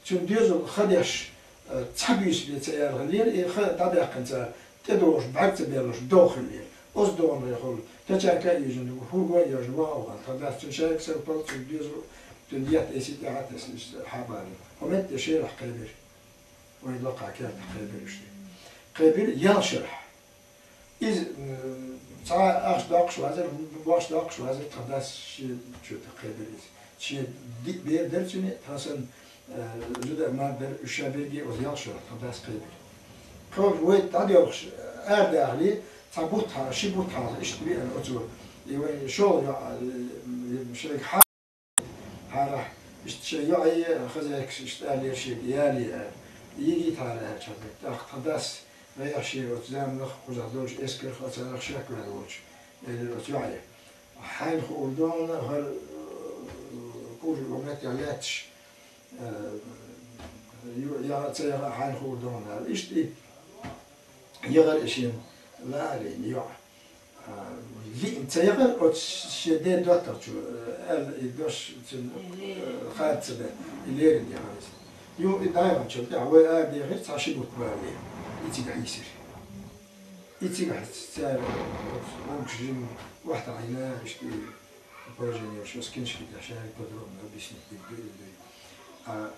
цуьнан доьзал ха деш, э, цхьа буьйса бен ца яьлла хиллера, и ха дӀадаьккхина цара, тӀедогӀуш, бӀаьрг ца баьллуш, догӀа хиллера. Оцу догӀанехула тачанка а йижина, хӀурго а йоьжна, ваха а вахана, тхан дас цуьнан шайга сагатпал, цуьнан доьзал, цуьнан етта эсий тӀаьхьа а тесна, иза хьа а балийна. Кху метте шерахь кхайбира. Вайн лакхахь кертахь кхайбира уьш. Кхайбира ялх шарахь. Иза, м, цхьа ахча доккхуш вазар, бохча доккхуш вазар, тхан дас шен чу тӀе кхайбира иза. Шен диъ бер дара цуьнан, тхан санна, э, зуда а, мард дара, уьш ша берриге а оцу ялх шарахь тхан дас кхайбира. Кхо вай дӀадоьлхуш арадахале, цхьа бутт хьала, ши бутт хьала, иштта веана оцо. И вайн шолгӀа йоӀ, э, шайга хьа-, хьарахь, иштта шайн йоӀе, хозяйкас иштта аьллера шега, яле аьлла. Йигийта хьара аьлча, тӀаккха тхан дас гӀайгӀа шен оцу заманах кхузахь долчу эскарх, оцарах шек ваьлла волчу, элира оцу йоӀе. Хьайна хуур ду хьуна, хӀара, э, кӀур меттехь лаьтташ, э, ю-, яха а, ца яха а хьайна хуур ду хьуна аьлла. Иштта и яхара и шен лаарийна йоӀ. А, лиъна ца яхара оцу шен ден доттагӀчо, э, аьлла и дош цуьнан, э, хада ца даьлла, и лерина яхара иза. Юха и дӀаяханчул тӀаьхьа вай арадехира цхьа ши бутт балале, и цигахь йисира. И цигахь цара оцу гӀумкаш жимма охьатаӀийна, иштта и положение йолуш, оцу киншки тӀехь шаьрга подробно объяснить дина ду и дуй. А,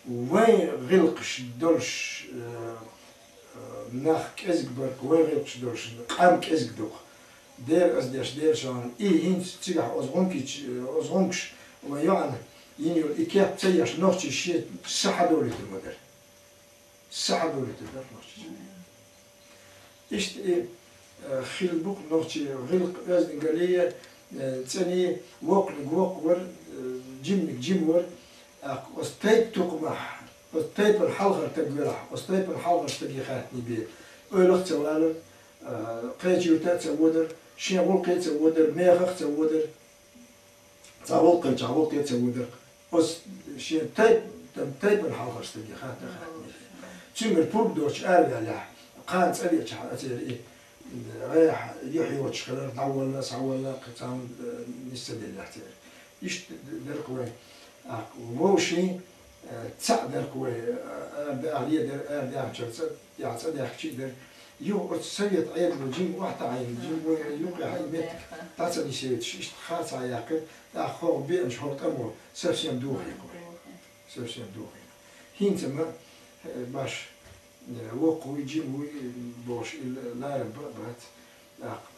вайн гӀиллакхаш долуш, э, э, нах кӀезиг бар-кх, вайн гӀиллакхаш долуш къам кӀезиг ду-кх. Дера аса деш, дера шалхана, и хӀинца цигахь оцу гӀумкича, оцу гӀумкаша вайн йоӀана йина йолу и кеп ца еш, нохчаша шен са хьадолуьйтур ма дара. Са хьадолуьйтур дара нохчаша. Иштта и, э, хилла бу-кх нохчийн гӀиллакх, оьздангалле, э, цӀене, воккханиг воккха вара, э, жиманиг жима вара. ТӀаккха оцу тайпа тукхамахь, оцу тайпана хьалхара стаг велахь, оцу тайпана хьалхара стаге хаьттина бен, ойлах а ца валар, э, кхечу юьрта а ца водар, шен гӀуллакхе а ца водар, мехах а ца водар. Цхьа гӀуллакх хилчахь, гӀуллакхе ца водар. Оцу шен тайп-, тайпана хьалхара стаге хатта хаттар. Цуьнгара пурба доцуш араваьллехь, кхана цӀа веачахь, оцеран и, гӀайгӀа юьхь йоцуш хилар, дӀавалла, схьавалла, кхин цхьа хӀума, э, нис ца деллехь церан. Иштта дара-кх вайн. ТӀаккха вовшийн, э, цхьаъ дара-кх вай, э, арадаха ледара, арадаханчуьра цӀа тӀехь цӀа даьхкича а дара. Юха оцу совет Ӏедало жимма охьатаӀийна, жимма вай юккъехь и меттиг дӀа ца нисвелча, иштта харцахьа яьккхира, тӀаккха хӀокху беанчу хӀокху тӀамо совсем дохийна вай. Совсем дохийна. ХӀинца ма, э, баш, э, воккха вуй, жима вуй бохуш, и ларам бан а бац. ТӀаккха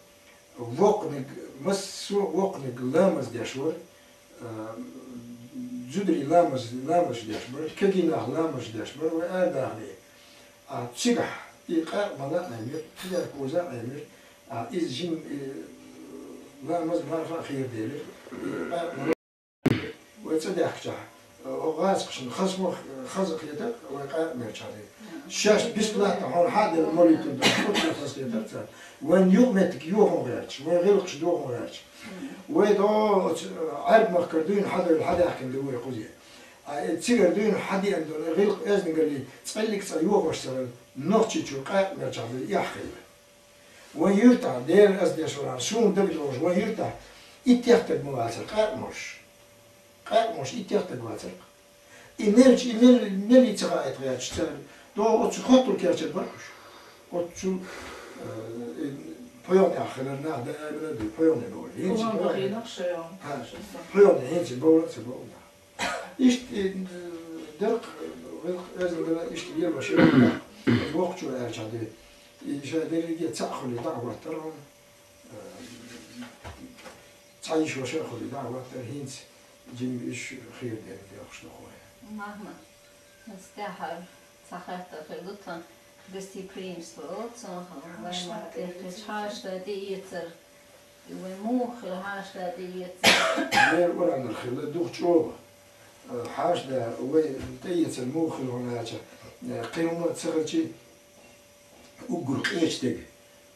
воккханиг, массо а воккханиг ламаз деш вара, а, Зударий ламаз, ламаз деш бар, кагий нах ламаз деш бар, вай арадахале. А цигахь и къаьркъа ма лаьа Ӏемира, цигара кхуза Ӏемира, а иза жин, э, ламаз марха а хийра делира, и къаьркъа ма лаьа. Вай цӀа даьхкачахь, э, гӀазкхашна хаза мо-, хаза хетар, вай къаьркъа мерчахь дерг. Шаьш бесплатно хьуна хьаделла молитва ду, хӀунда хаза хетар царна. Вайн юкъаметтиг йохун гӀерташ, вайн гӀиллакхаш дохун гӀерташ. Вай дӀо оцу, э, Ӏаьрба махкара дуьйна хьадевлла, хьадаьхкина ду вай кхузе. А э, цигара дуьйна хьадеана долу гӀиллакх-оьздангаллин цкъа а цкъа йохош ца хилла, Нохчийчуьра къаьркъа мерчахь дерг эхь хилла. Вайн юьртахь, Делан аз деш варахь, суна дагадогӀуш, вайн юьртахь иттех стаг ма вацара, къаьркъа молуш. Къаьркъа молуш иттех стаг вацара. И мелча, и мел, мел ца хаийта гӀерташ цара, догӀу оцу хоттур керчара бара уьш. Оцу, э, и пхьоьгӀнехь хилар нах даимана ду, пхьоьгӀне бовла. ХӀинца пхьоьгӀне. Ха, пхьоьгӀне, хӀинца бовла а ца бовла. Иштта, э, дерг, э, векх, эзар дала иштта лелош яра, воккхачо аьлча де. И ша дерриге цхьаъ хуьлий дӀа а хӀоттара хьуна. Э, цхьа йиш ваша а хуьлий дӀа а хӀоттара, хӀинца жима уьш хийра дерг дехаш ду хой. Махьмад, аса тӀаьхьара цхьа хаттар хир ду тхан гостеприимство, цунах вай ма тӀе кхечу хьаштан тӀеэцар. И вай муха хила хьаштан тӀеэцар? Вай урамнара хила дух чӀогӀа. Э, хьаштан вай тӀеэцар муха хила хьуна аьлча, э, кхин хӀума ца хилчи, уггар къечу дега,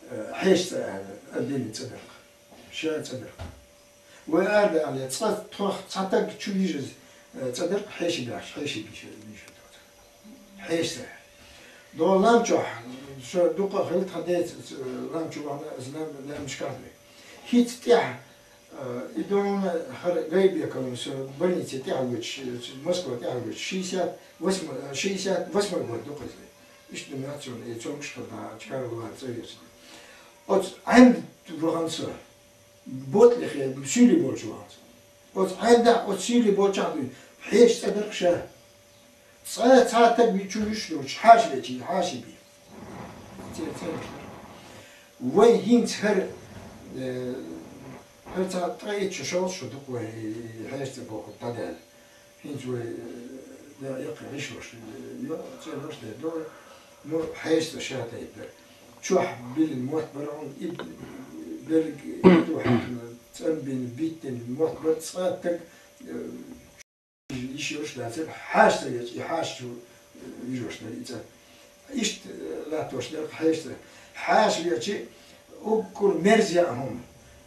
э, хьешаца аьлла, а дели цӀа дерг. Ша цӀа дерг. Вай арадале, цкъа тхох цхьа таг чу йижаза, э, цӀа дерг хьеший баьхча, хьеший биша, биша доцург. Хьешаца. ДогӀу лам чохь, со дукха а хилла тхан деца, э, лам чу вахана, аса лам, лам мишкахь дуй. ХӀинца тӀехь, э, и догӀуна хӀара Гайбекалан со больнице тӀаьхьа воьдуш, э, Москва тӀаьхьа воьдуш, шестьдесят восьмой, э, шестьдесят восьмой год ду кхуза. Иштта ду моьтту суна, и цомгуш хилла, чкара вахана цӀа веца. Оцу Ӏаьнда вахана со. Ботлихе, суьйлий болчу вахана. Оцу Ӏаьндахь, оцу суьйлий болчохь дуьйна, хьешаца дерг ша. Цкъа цхьа таг чу йиш йолчу хьаша вечи, хьаша би. Церан церан. Вай хӀинца хӀара, э, хӀара цхьа ткъе итт шо шовзткъа шо ду-кх вай хьешаца бохург дӀадаьлла. ХӀинца вай, э, я, яккхий гӀишлош, э, йо, цӀенош дерг ду вай. Ну, хьешаца ша тайпа дара. Чохь биллина мотт бара хьуна, и берриг и ту хьаькхна, цӀанбина, биттина мотт бара, цкъа таг, э, йиш йолуш дацара, хьаша ца ечу, и хьаша чу, э, вижош дара и цӀа. Иштта, э, латтош дара хьешаца. Хьаша вечи, уггар мерза яа хӀума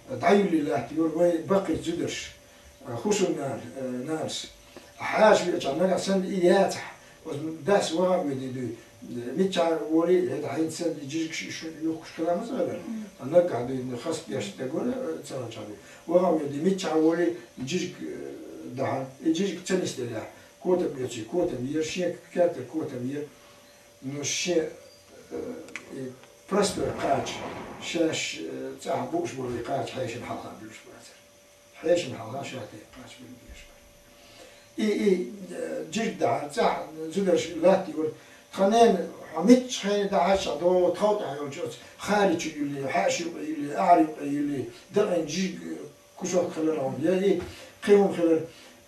дӀаюьллий латтайора вай баккхийчу зударша, э, хӀусамнана, э, нанас. Хьаша веача, нагахь санна и яцахь, оцу дас ваха а воьдий дуй. Миччахьа волий, хӀета хьайна санна и жижиг шу юхкуш хила ма ца хилар. Ткъа наггахь дуй, хасп деш дагора, э, ца хилчахь дуй. Ваха а воьдий, миччахьа волий, жижиг, э, дахьар. И жижиг ца нисделлехь, котам оьций, котам ера, шен кертара котам ера. Ну, шен, э, и простой кхача, шаьш, э, цӀахь бууш болу и кхача хьешана хьалха буьллуш бацара. Хьешана хьалха ша тайпа кхача буьллуш бара. И, и, э, жижиг дахьар, цӀахь зударша латтайора. Тхан нена, хьо миччахь хьайна дахьаш а догӀу, тхов тӀехь йолчу оцу хари чу юьллий, хьаьша юкъа юьллий, ахьар юкъа юьллий, дакъийна жижиг, э, кусок хилар хьуна, я и кхин хӀума хилар,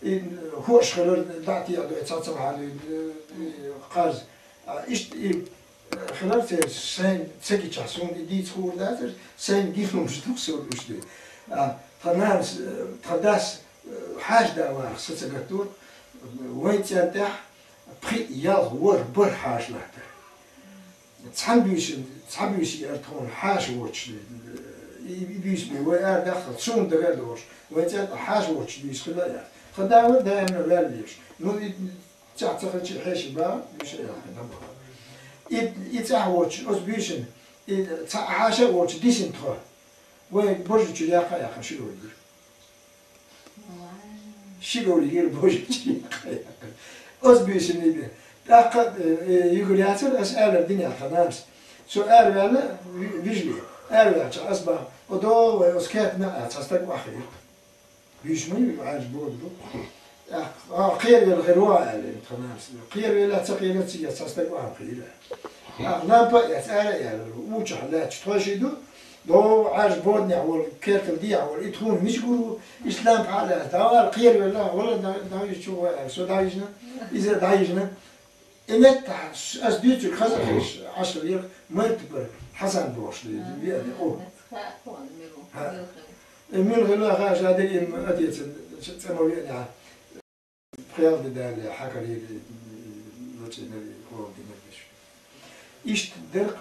и хӀорш хилар, дӀа а тӀеӀа дой, цхьа ца хьалуьйту, и кхарз. А, иштта и, э, хилар церан сайн ца гичахь, суна и дийца хуур дацара, сайн гина хӀумаш ду-кх суна уьш ду. А, тхан нанас, э, тхан дас, э, хьаша да ваха, са ца гатдора, вайн цӀен тӀехь пхиъ, ялх, ворхӀ, бархӀ хьаша латтара. Цхьана буьйсанна, цхьа буьйса яра тхуна хьаша воцуш, и, и буьйса бен вай арадаххалц, суна дагар а догӀуш, вайн цӀен тӀехь хьаша воцуш буьйса хилла а яц. Тхан да вара даимна ваьлла лелаш. Ну, и цӀахь ца хилча хьеший бан, буьйса а яхна, дӀабахара. И, и цӀахь воцуш, оцу буьйсанна, и цхьа хьаша а воцуш дисина тхо. Вай божарчуьра яккха а яьккхина, ши говр йира. Ши говр йира божарчуьра яккха а яьккхина. Оцу буьйсанна и бен. ТӀаккха, э, э, юьгур яцара, ас аьлар дина яьлла тхан нанас. Со араваьлла, ви-, вижле. Араваьлча ас бан, о, до вай оцу кертана а цхьа стаг охьахиира. Буьйса ма ю, Ӏаьржа бода ду. ТӀаккха, а, кхеравелла хир ву аьлла тхан нанас. Кхеравелла, ца кхерар цига цхьа стаг охьа ма хийра. ТӀаккха лампа а эцна, ара а яьлла, учахь лаьтташ тхойший ду, ДогӀа Ӏаьржа боданехь волу, кертал дехьа волу, и тхуна мича гур ву? Ислам хьалаьцна, дӀавала кхеравелла, вала дӀа-, дӀавижча ву вай аьлла, со дӀавижна, иза дӀавижна. И меттахь ас дуьйцург хаза а хезаш, Ӏаш хилла, Мартипара Хьасан бохуш веана, о. Хьа. Э, мила хилла хаьа, ша дерриг и отецан цӀа ма веана. Пхел де далле, хьакарийра, лачкъийнарг, хӀора динарг деш. Иштта дерг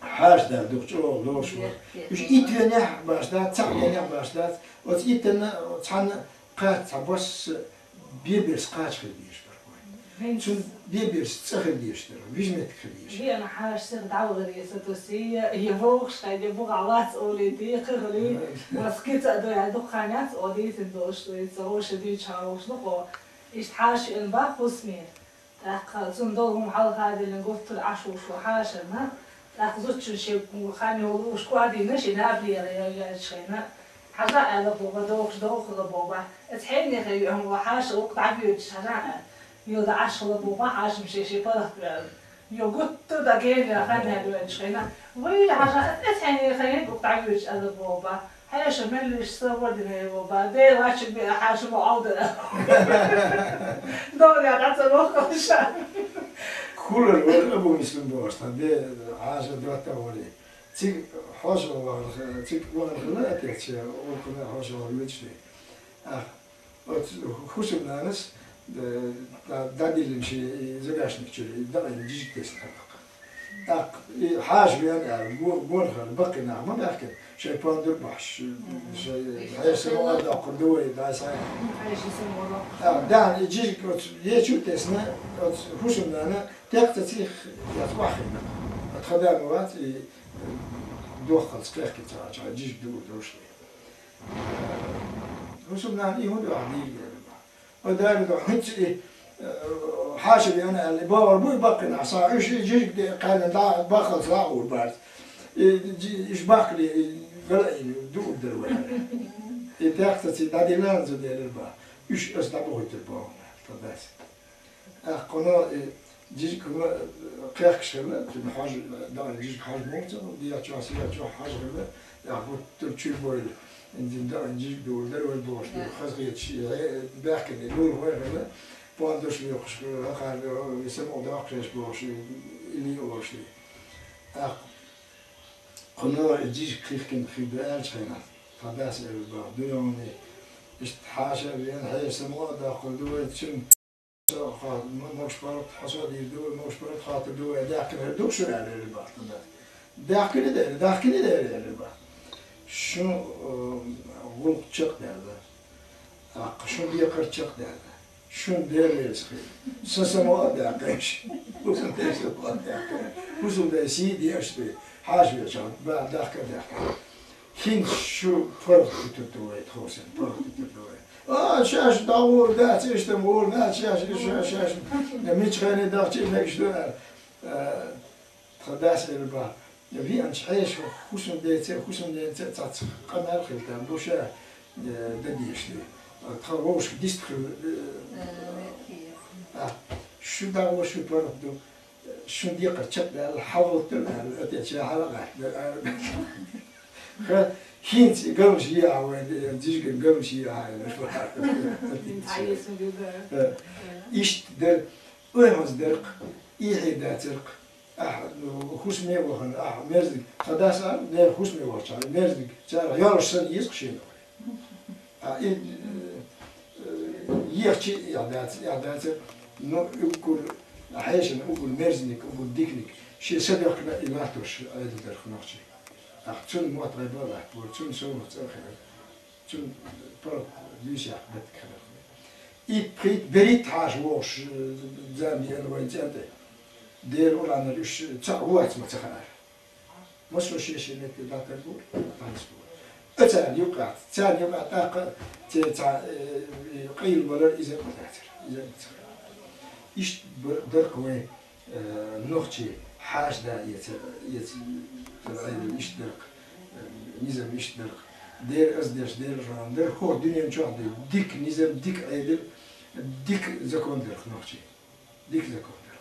хьаша дар дукха чӀогӀа лоруш вара. Уьш итт венехь баш дац, цхьаъ венехь баш дац. Оцу иттанна, цхьанна кхаьчча, цхьа босса беберс кхача хила дезаш бара вайн. Цунна беберс цӀа хила дезаш дара, вижа меттиг хила дезаш. Вена хьаша сиха дӀавахара, я са тосий, я вовшахкхетий, я бухахь вац олий, дехарий, маскица а дой, хьан дукха хан яц, о, дийцина долуш, ца гӀо ша дуьйцуш хьан вовш ду-кх. Иштта хьаша веана бах хӀусаме. ТӀаккха цунна долу хӀума хьалха а диллина, гуттар а Ӏаш ву шу хьашарна. ТӀаккха зудчун шен хан йолу уьш кӀордийна, шен наб лера йоьллачу хенахь. Хьажа аьлла боху, дохуш дохула боху. Эца хьенехе юьхьун ван хьаша вукху дӀагоьдуш хьажа аьлла. Йо, дан Ӏаш хила боху, хьаша шен, шен паргӀат ваьлла. Йо, гуттар а дан гена хан яьлла йоьллачу хенахь. Вай, хьажа, эца хьенехе юкъа дӀагоьдуш аьлла боху. Хьеша меллиш са вадине йо ба, Дела вачиг биа хьаша ма Ӏовдара. ДогӀа дӀа ца вохкалша. Кулар вара Абу Муслим бохуш, тхан де хьаша доттагӀа вара. Цига хьошалгӀа вахана, цига вахана хилла а тӀехча, гӀуллакхана хьошалгӀа вуьйцуш ве. Ах, оцу хӀусамнанас, э, дӀа-, дӀадиллина шен и загашник чуьра, и дакъийна жижиг тесна хилла. ТӀаккха и хьаша веана аьлла, го-, гонахара баккхий нах ма баьхкина, шайн пондур бахьаш, шайн хьесаро а доккхур ду вай, дай сайн. ТӀаккха даьхьна и жижиг оцу ечу а тесна, оцу хӀусамнана текх ца цих яц охьахиъна. Оцу хадама вац и дохкалц кхехкина ца гӀача, жижиг дуур долуш вай. ХӀусамнана и хӀун дуьхьа дийр дара? О, дара дуьхьа, хӀинца и, э, хьаша веана аьлла, и богӀур бу и баккхина, схьа уьш и жижиг де кхаьллина дӀа, бахалц дӀа а гӀур бац. И жи-, иш баккхале, и гала и дуур дара вай. И текх ца цига дӀадиллина зуда элира бах. Уьш аса дӀабохуьйтур боху, тхан дас. ТӀаккха кхуно и жижиг хӀума кхехкаш хилла, цуьнан хьожа, дакъийна жижиг хьожа муха ца хуьлу, дехьа чохь, сехьа чохь хьожа хилла, тӀаккха гуттар а чуьра бойла, инзин дакъийна жижиг дуур дара вай бохуш, хазахеташ, и хье-, баьхкина и лулахой хилла, пондуш лоькхуш, хӀокхара, и самукъа доккхуш бохуш, и лиъ олуш. ТӀаккха кхуно и жижиг хихкина хир ду аьллачу хенахь, тхан дас элира бах, дуй хьуна, иштта хьаша а веана, хьеша самукъа а доккхур ду вай, цуьнан Хьо, хьо, м-, могуш паргӀат, хьо со дийр ду вай, могуш паргӀат хьо тӀе ду вай, даьхкина хир ду шу аьлла, элира бах тхан дас. Даьхкина дера, даьхкина дера, элира бах. Шун, э, гӀуллакх чекхдаьлла. ТӀаккха шун декхар чекхдаьлла. Шун Дела реза хила. Сан самукъа а даьккхина. ХӀусамден самукъа а даьккхина. ХӀусамден сий деш ду. Хьаша веача, ба, даьхка а даьхкина. ХӀинца шу паргӀат хӀуьттур ду вай, тховсар паргӀат хӀуьттур ду вай. А, шаьш дӀагӀур дац, иштта гӀур дац, шаьш, шаьш, шаьш. Я мичхене дахчий мегаш ду, а, а, тхан дас элира бах. Я веанчу хьеша хӀусамдеца, хӀусамдеца цац къамел хила там бу ша, э, дан дезаш ду. А, тхан вовшах дист хила, э, а, шу дӀагӀо, шу паргӀат ду. Шун декхар чекхдаьлла, хьалгӀуттар аьлла, оцу чохь хьала гӀаттар аьлла. Ха, хӀинца и галмаш ехьа вайн, жижиган галмаш ехьа аьлла. Иштта дара, ойхьанца дара-кх, эхье дацара-кх. Ахьа, ну, хӀусаме вахана, ахьа, мерзиг. Тхан дас аьлла, нера хӀусаме вахча, мерзиг. Царах йолуш санна еза-кх шена. А и, э, ехча а эхь дац, эхь дацара, ну, уггар, хьешана уггар мерзаниг, уггар диканиг, шен са доьхкина и латтош Ӏедал дара нохчий. Ахь цунна мотт гӀайба а латтабора, цунна совгӀат цӀа а хилира, цунна паргӀат буьйса яккха меттиг хилира. Итт-пхийтта, берхӀитта хьаша вогӀуш, э, зама еана вайн цӀен тӀе. Дера урамнара уьш цхьаъ ву вац ма ца хаьара. Массо шен-шен метте дӀатарбора, дӀанисбора. Царна юкъахь, царна юкъахь тӀаккха церан цхьа, э, э, къайла валар иза а ма дацара, иза а ма ца хилира. Иштта бар-, дара-кх вайн, э, нохчий хьаша да эца, эца, эца Ӏедал иштта дара-кх, э, низам иштта дара-кх. Дера аз деш, дера жан дара, хӀокху дуьнен чохь ду дика низам, дика Ӏедал, дика закон дара-кх нохчий. Дика закон дара.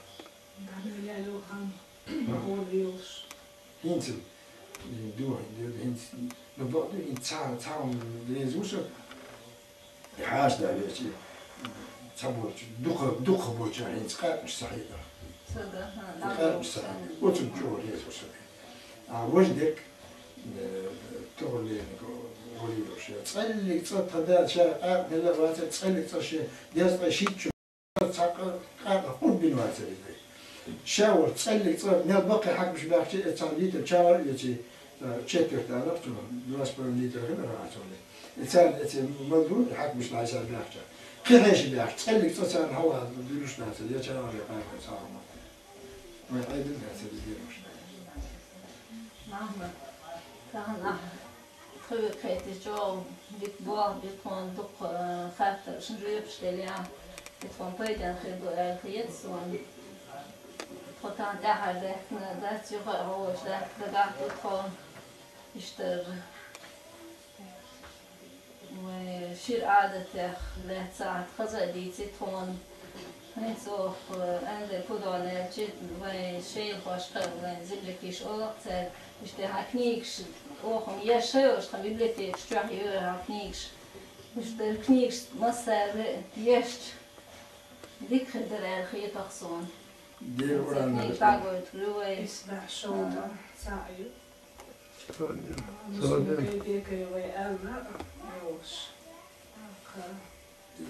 ХӀинца. Дин духа, дин хӀинца, ну, бакъду, хӀинца ца, ца хӀума реза ву со. И хьаша да вечи, ца болчу, дукха, дукха болчу хӀинца къаьркъаш ца хьийда. Ца да, хӀа, И да, къаьркъаш ца да. Хьийда. Оцун чӀогӀа реза ву со. А важа дерг, э, тохар лерниг валийла ша. ЦӀаллиг цӀа тха да, ша къаьркъа мелла а вацар, цӀаллиг цӀа ше, дезткъа шийтта чу Цхьа къа-, къа-, къурбин вацар иза. Ша вара цӀаллиг цӀа мел баккхий хьаькамаш баьхча, э, цхьа литр чагӀар а оьций, э, четверть алар цо, два с половиной литра хилар а цо. И царна эций мал ду, и хьаькамаш дӀасар баьхча. Кхин хьеша баьхча, цӀаллиг цӀа царна хьалха дуьлуш дацар, я чагӀар, я къаьркъа цхьа хӀума. Вай Ӏедал дацар иза дераш. Махьмад, тахана ахь тхоьга кхетча чӀогӀа дика болх бу тхуна, дукха, э, хаттарш, жоьпаш делахь, и тхуна пайденна хир ду аьлла хета суна. Тхо тахана тӀаьхьара даьхкина дац, юха а гӀовгӀаш даьхка дагахь ду тхо. Иштта. Вай шира Ӏадатех лаьцна хаза а дийци тхуна. ХӀинца оха, э, Андрей Пудон аьлча, вай шайлахошка, вайн землякаш олу цаьрга, иштта хьан книгаш, оха еш шайош тхан библиотекаш чохь йора хьан книгаш. Иштта книгаш массара ешча, дика хир дара аьлла хетах суна. Дера Цаьрга книгаш дӀагойтур ю вай. Исбаьхьа шовда, цхьаъ ю. Муслим Бекаевой аьлла йолуш.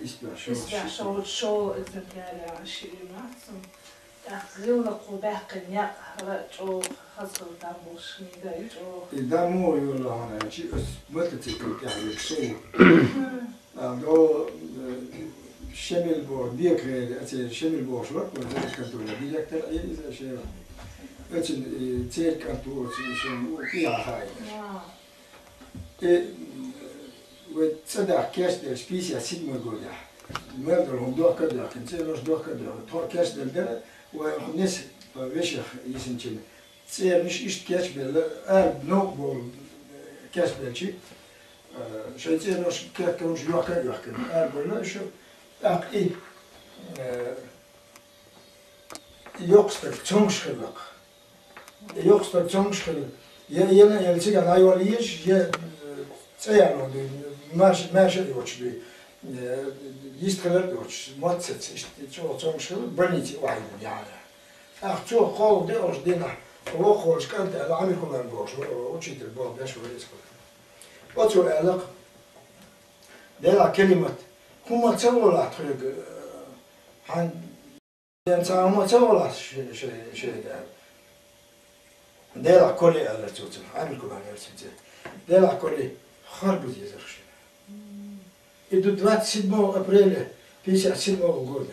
Исбаьхьа шо-, Исбаьхьа шо-, шо экземпляр а шиъ ю массо. ТӀаккха гӀиллакхо баьккхина некъ хӀара чӀогӀа хаза хила там болуш книга ю чӀогӀа. И дан муха йолу хьуна аьлча, ас мотоцикл тӀехь верг со ву. А, до, э, Шемил боху, Бекаев, оцу Шемил бохуш вара, вайн Зеленского кантона директор, и иза шен. Оцу, э, церан кӀант ву, оцу шен, ву, кхин а хаийна. И, э, вай цӀа даха кечделча пятьдесят седьмой годехь. Мел долу хӀума дохка а доьхкина, цӀенош дохка а доьхкина. Тхо кечделла дара, вай хӀун нес, э, вешех йисинчина. ЦӀернаш иштта кечбелла, ара новкъа бовла кечбелча, э, шайн цӀернош кехкамаш йохка а йохкина, ара бевлла уьш, тӀаккха и, э, и йоккха стаг цомгуш хилла-кх. И йоккха стаг цомгуш хилла, я, я, я цигахь дӀайолла езаш, я, э, цӀе яьлла дуй, маьрша, маьрша а йоцуш дуй, э, йист хилар а йоцуш, мотт саца, иштта чӀогӀа цомгуш хилла, больнице охьайиллина яхьа. ТӀаккха цо кхолла де оцу дийнахь, воккхаллаш кӀант аьлла, Ӏамирхулан бохуш, учитель боху беш вара иза. Оцо аьлла-кх, делахь Келимат, хӀума ца волахь тхоьга, хьан, цхьа хӀума ца волахь ши-, ши-, шайга аьлла. Делахь Коли аьлла цо цунах, Ӏамирхулан аьлла цуьнан цӀе. Делахь Коли, харбуз езарх шуна. И ду двадцать седьмого апреля пятьдесят седьмого года.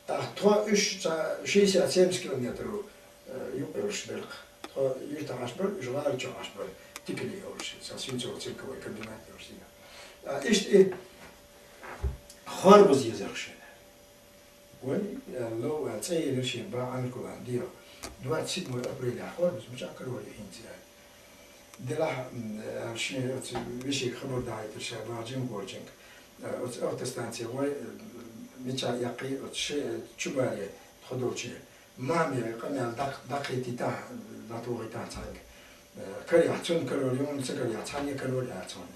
Ах, тхо уьш ца шестьдесят-семьдесят километров, э, юкъ йолуш бара-кх. Тхо юьртахь Ӏаш бара, уьш гӀала чохь Ӏаш бара. Тикали йолуш, сан Свинцово-цинковый комбинат йолуш дина. А, иштта и хорбуз езарх шуна. Вай, э, лов, э, цӀе елира шен ба Ӏамирхулан дегӀ. Двадцать седьмое апреля хорбуз, мичахь карор ю хӀинца аьлла. Делахь, м, э, шен оцу вешига хабар дахьийтира ша бахьа Джимхоченко. Э, оцу автостанция вай, э, мичахь яккхий, оцу ше-, э, Чубаре тхо долчу. Маме къамел дакх-, даккхийтийтахь, дӀатохийтахь цхьаьнга. Э, карехь цунна карор ю, хьуна ца карехь цхьанне карор яц хьуна.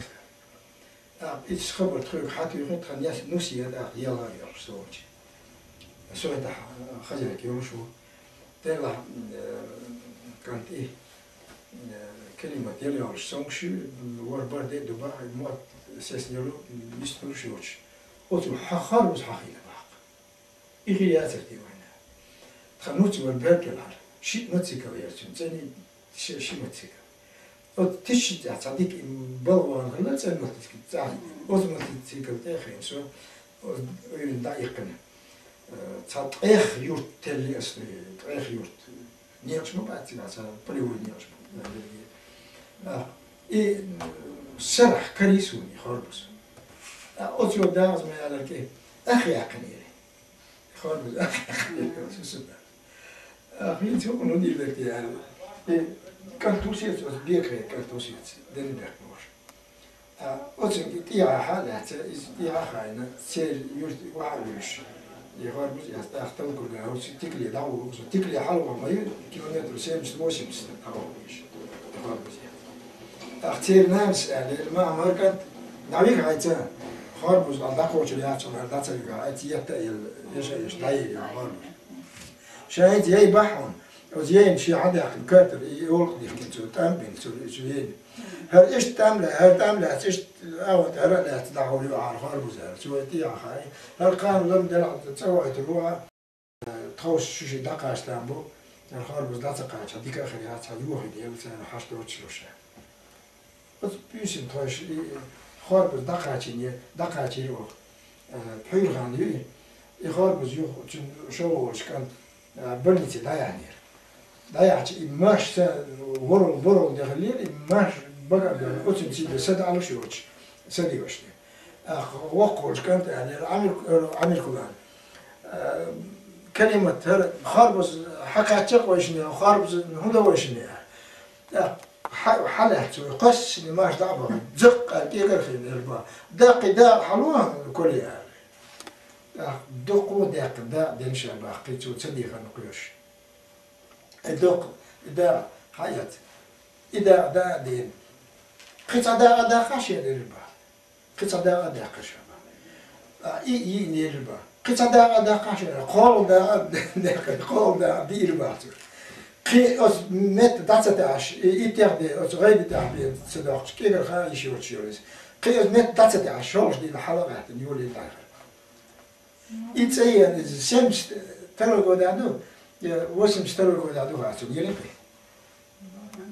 ТӀаккха иза хабар тхоьга хьатуьйхира, тхан нес нус е тӀаккха елла а йоьлхуш совгӀатча. Со хӀетахь хозяйка йолуш ву. Делахь, э, кӀант и, э, Келимат яла йолуш цомгуш ю, ворхӀ-бархӀ де а ду бахьа, мотт сецна йолу, йистхуьлуш йоцуш. Оцу хьан харбуз хьахийна баккха. И хир яцара те вайна. Тхан нуц вара беркелхьара. Шиъ мотоцикл яра цуьнан, цӀена ши, ши мотоцикл. Оцу тишши тӀехь цхьа дика балгӀа вахана хилла цӀена мотоцикл. Цхьа оцу мотоцикл тӀе а хиъна со, оцу Ӏуьйранна дӀа а иккхина. Э, цхьа ткъех юрт телли аса, ткъех юрт. Некъаш ма бац цигахь, цхьа полевой некъаш ма бац. А, и, м, сарахь карий суна и хорбуз. А, оцу йолу дагӀаза ма яларг и, ах яьккхина ери. Хорбуз ах яьккхина, су су бац. А, хӀинца хӀун дийр дара те аьлла. И кӀант ву соьца, оцу Бекаре кӀант ву соьца, дерриг бехк бохуш. А, оцу тӀехьа хьа а лаьцна, иза тӀехьа а хаийна, церан юьрта охьа а вуьйш. И хорбуз яц, тӀаккха Тамкурган, оцу Тикле дӀавуьгу, оцу Тикле хьалаван ма ю, километр семьдесят-восемьдесят дӀавуьгу иза. Хорбузе. Ахцир нанас аьлла, ма Маркат, дӀавига хьайца, хорбуз а дӀакхочур яцахьара, дӀа ца вига, хьайца етта а елла, еша а еш, дӀаелла хорбуз. Ша хӀинца яй бахьун, оз яйна ши хьадаьккхина картар, и олкъ дихкина цо, тӀам бина цо, цо яйна. ХӀара иштта тӀам лаьц, хӀара тӀам лаьц, иштта а вот, хӀара а лаьц, дӀахьур ю ахьара хорбузара, цо вай тӀехьа хай. ХӀара кхана лам делахь цӀа вайтар ву а, тховса шу ши дӀакхача там бу, хӀара хорбуз дӀа ца кхача, дика а хир яц, хьа юхи дела, царна хьаш доцуш луша. Оцу пуьйсин тхойш и хорбуз дӀакхачийне, дӀакхачийра оха. Э, пхьуьйра хан юй, и хорбуз юха цуьнан шо волчу кӀант, э, больнице дӀаяьхьнера. ДӀаяьхьча и маш са ворал, борал дехаллера, и маш бага а бевлла, оцуьнан цига са даӀалуш йоцуш, са лиошне. Ах, воккхалчу кӀанта аьллера, Ӏамир-, Ӏамиркулан. Э, Калимат, хӀара хорбуз хьакхачча а вайшинехь, хорбуз хӀун дан вайшинехь? ТӀаккха хьа-, хьалаьцна, кхоьссина маша дӀа а бахна, заккъа кӀегар хилла эр бан. Даккхий дакъа хьало, Коля, аьлла. ТӀаккха дуккха а даьккхина дакъа дина ша баккхий, цо ца дийхарна кхоьруш. И дуккха, и дакъа хьаэца. И дакъа дакъа дина. Кхин цхьа дакъа даккха шен эр бан. Кхин цхьа дакъа даьккхира ша бан. А, и, и, нелира бан. Кхин цхьа дакъа даьккхира ша, кхоалгӀа дакъа даьккхира, кхоалгӀа дакъа диира бан цуьнан. Кхин оцу метта дӀа ца таьӀаш, и, и тӀехь де, оцу гӀайби тӀехь бен ца доккхуш, кӀегар хаа йиш йоцуш йолу иза. Кхин оцу метта дӀа ца таьӀаш, шолгӀа дийна хьала а гӀаьттина, юлийна дӀахьара. И цӀе йина иза, семьдесят второй годехь ду, э, восемьдесят второй годехь ду хаа цуьнан, елира кхин.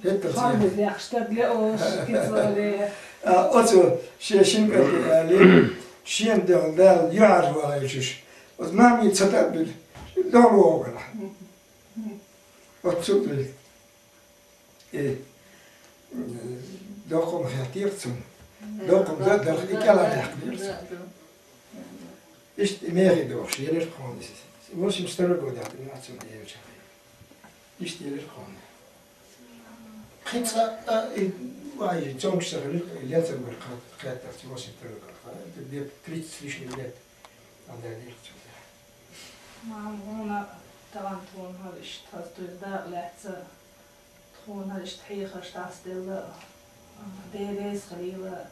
ХӀетта ца. Форма дехаш стаг ле ош, кицале. А, оцо шен шин кӀанте аьллера, шена дуьхьал Дала юьхьӀаьржа вахийтуш. Оцу мамин ца тӀадбина, догӀу вогӀу вара. Оцу цу тӀе. Э, доккха ма хеттера цунна. Доккха ма даьлла, и кӀелхьардаьккхинера цо. Иштта и мехий дохуш, елира тхуна иза. Восемьдесят второй годехь ду хаа цунна, елча. Иштта елира тхуна. Кхин цкъа, а, и, вай, цомгуш ца хилира, и лецар вара кхет-, кхеттарца, восемьдесят второй год. А, это где-то тридцать с лишним лет. Ам даьллера цунна. Мама, хӀуна тахана тхуна хӀара иштта хаза дуьйна дакъа лаьцна, тхуна хӀара иштта хьехарш дӀасаделла, а, Дела реза хуьлийла,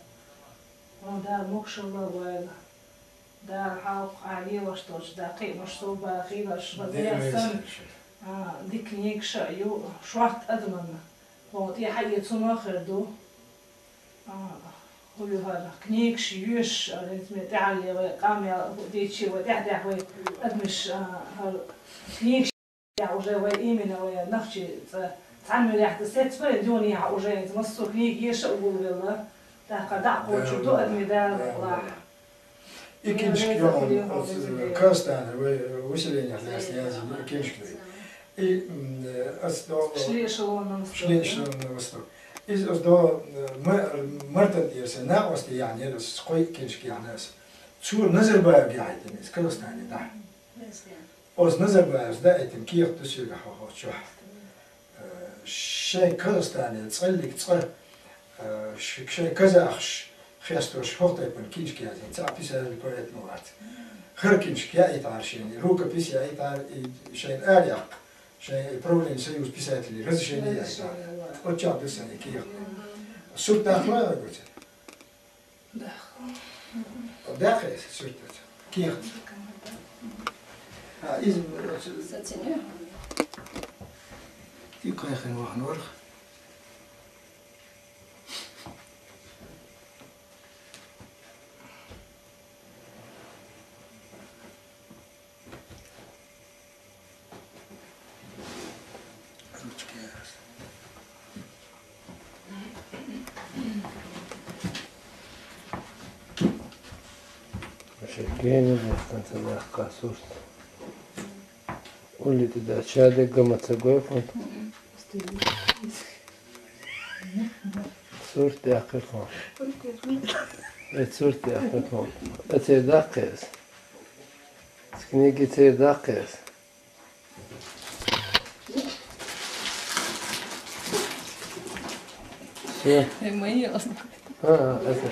хьуна Дала могушалла а войла. Дала хьалха ахь лелош долчу дан кхиамаш сов бан хиларш бан Дела дехьа санна, а, дика книгаш а ю, шортта адамна хьо тӀе хьаэцна а хир ду. А, хӀун ю хӀара книгаш йоьшуш, а, хӀинца ме тӀаьхьалле вай къамел хӀу дийчи вай тӀаьхьа-тӀаьхьа вай адамаш, а, хӀара книгаш Яхь уже вай именно вай нахчи цӀа цхьаьна муьрехь дан сецбарин дуьнехь уже иза массо книга еша а гулвелла. ТӀаккха дӀа а кхочур ду адми Дала лахь. И кинчка йогӀун оцу Казахстане вай выселение лаьцна язйина кинчка ду. И, м, ас до Шли эшелонна восток. Шли эшелонна восток. Иза ас до, м, мартан тӀера сан накъостий яхьнера, ас кхой кинчка яхьна ас. Цо Назарбаев яхьийтина иза Казахстане дӀа. Оцу Назарбаевс даийтина кехат ду соьга хьо хӀокху чохь. Э, шайн Казахстане цӀаллиг цӀа, э, ш-, шайн казахаш хестош хӀокху тайпана кинчка язйина, цхьа писатель, поэт ма вац. ХӀара кинчка яийтахьара шена, рукопись яийтахьара, и шайна ара яккха, шайн правление Союз писателей разрешение яийтахьара. Оццул ду сан и кехат. Сурт даккха ма вай гуца. Даккха иза суьртаца. Кехат. А, иза, и кхайкхина вахана вара. Шегени дехкан ца дахка сурт. Улли тӀе дац, ша дегга ма ца гой фон. Сурт даккхир фон. Э, сурт даккхир фон. Э, цер даккхир. Книги цер даккхир. Всё. Э, мои. А, это.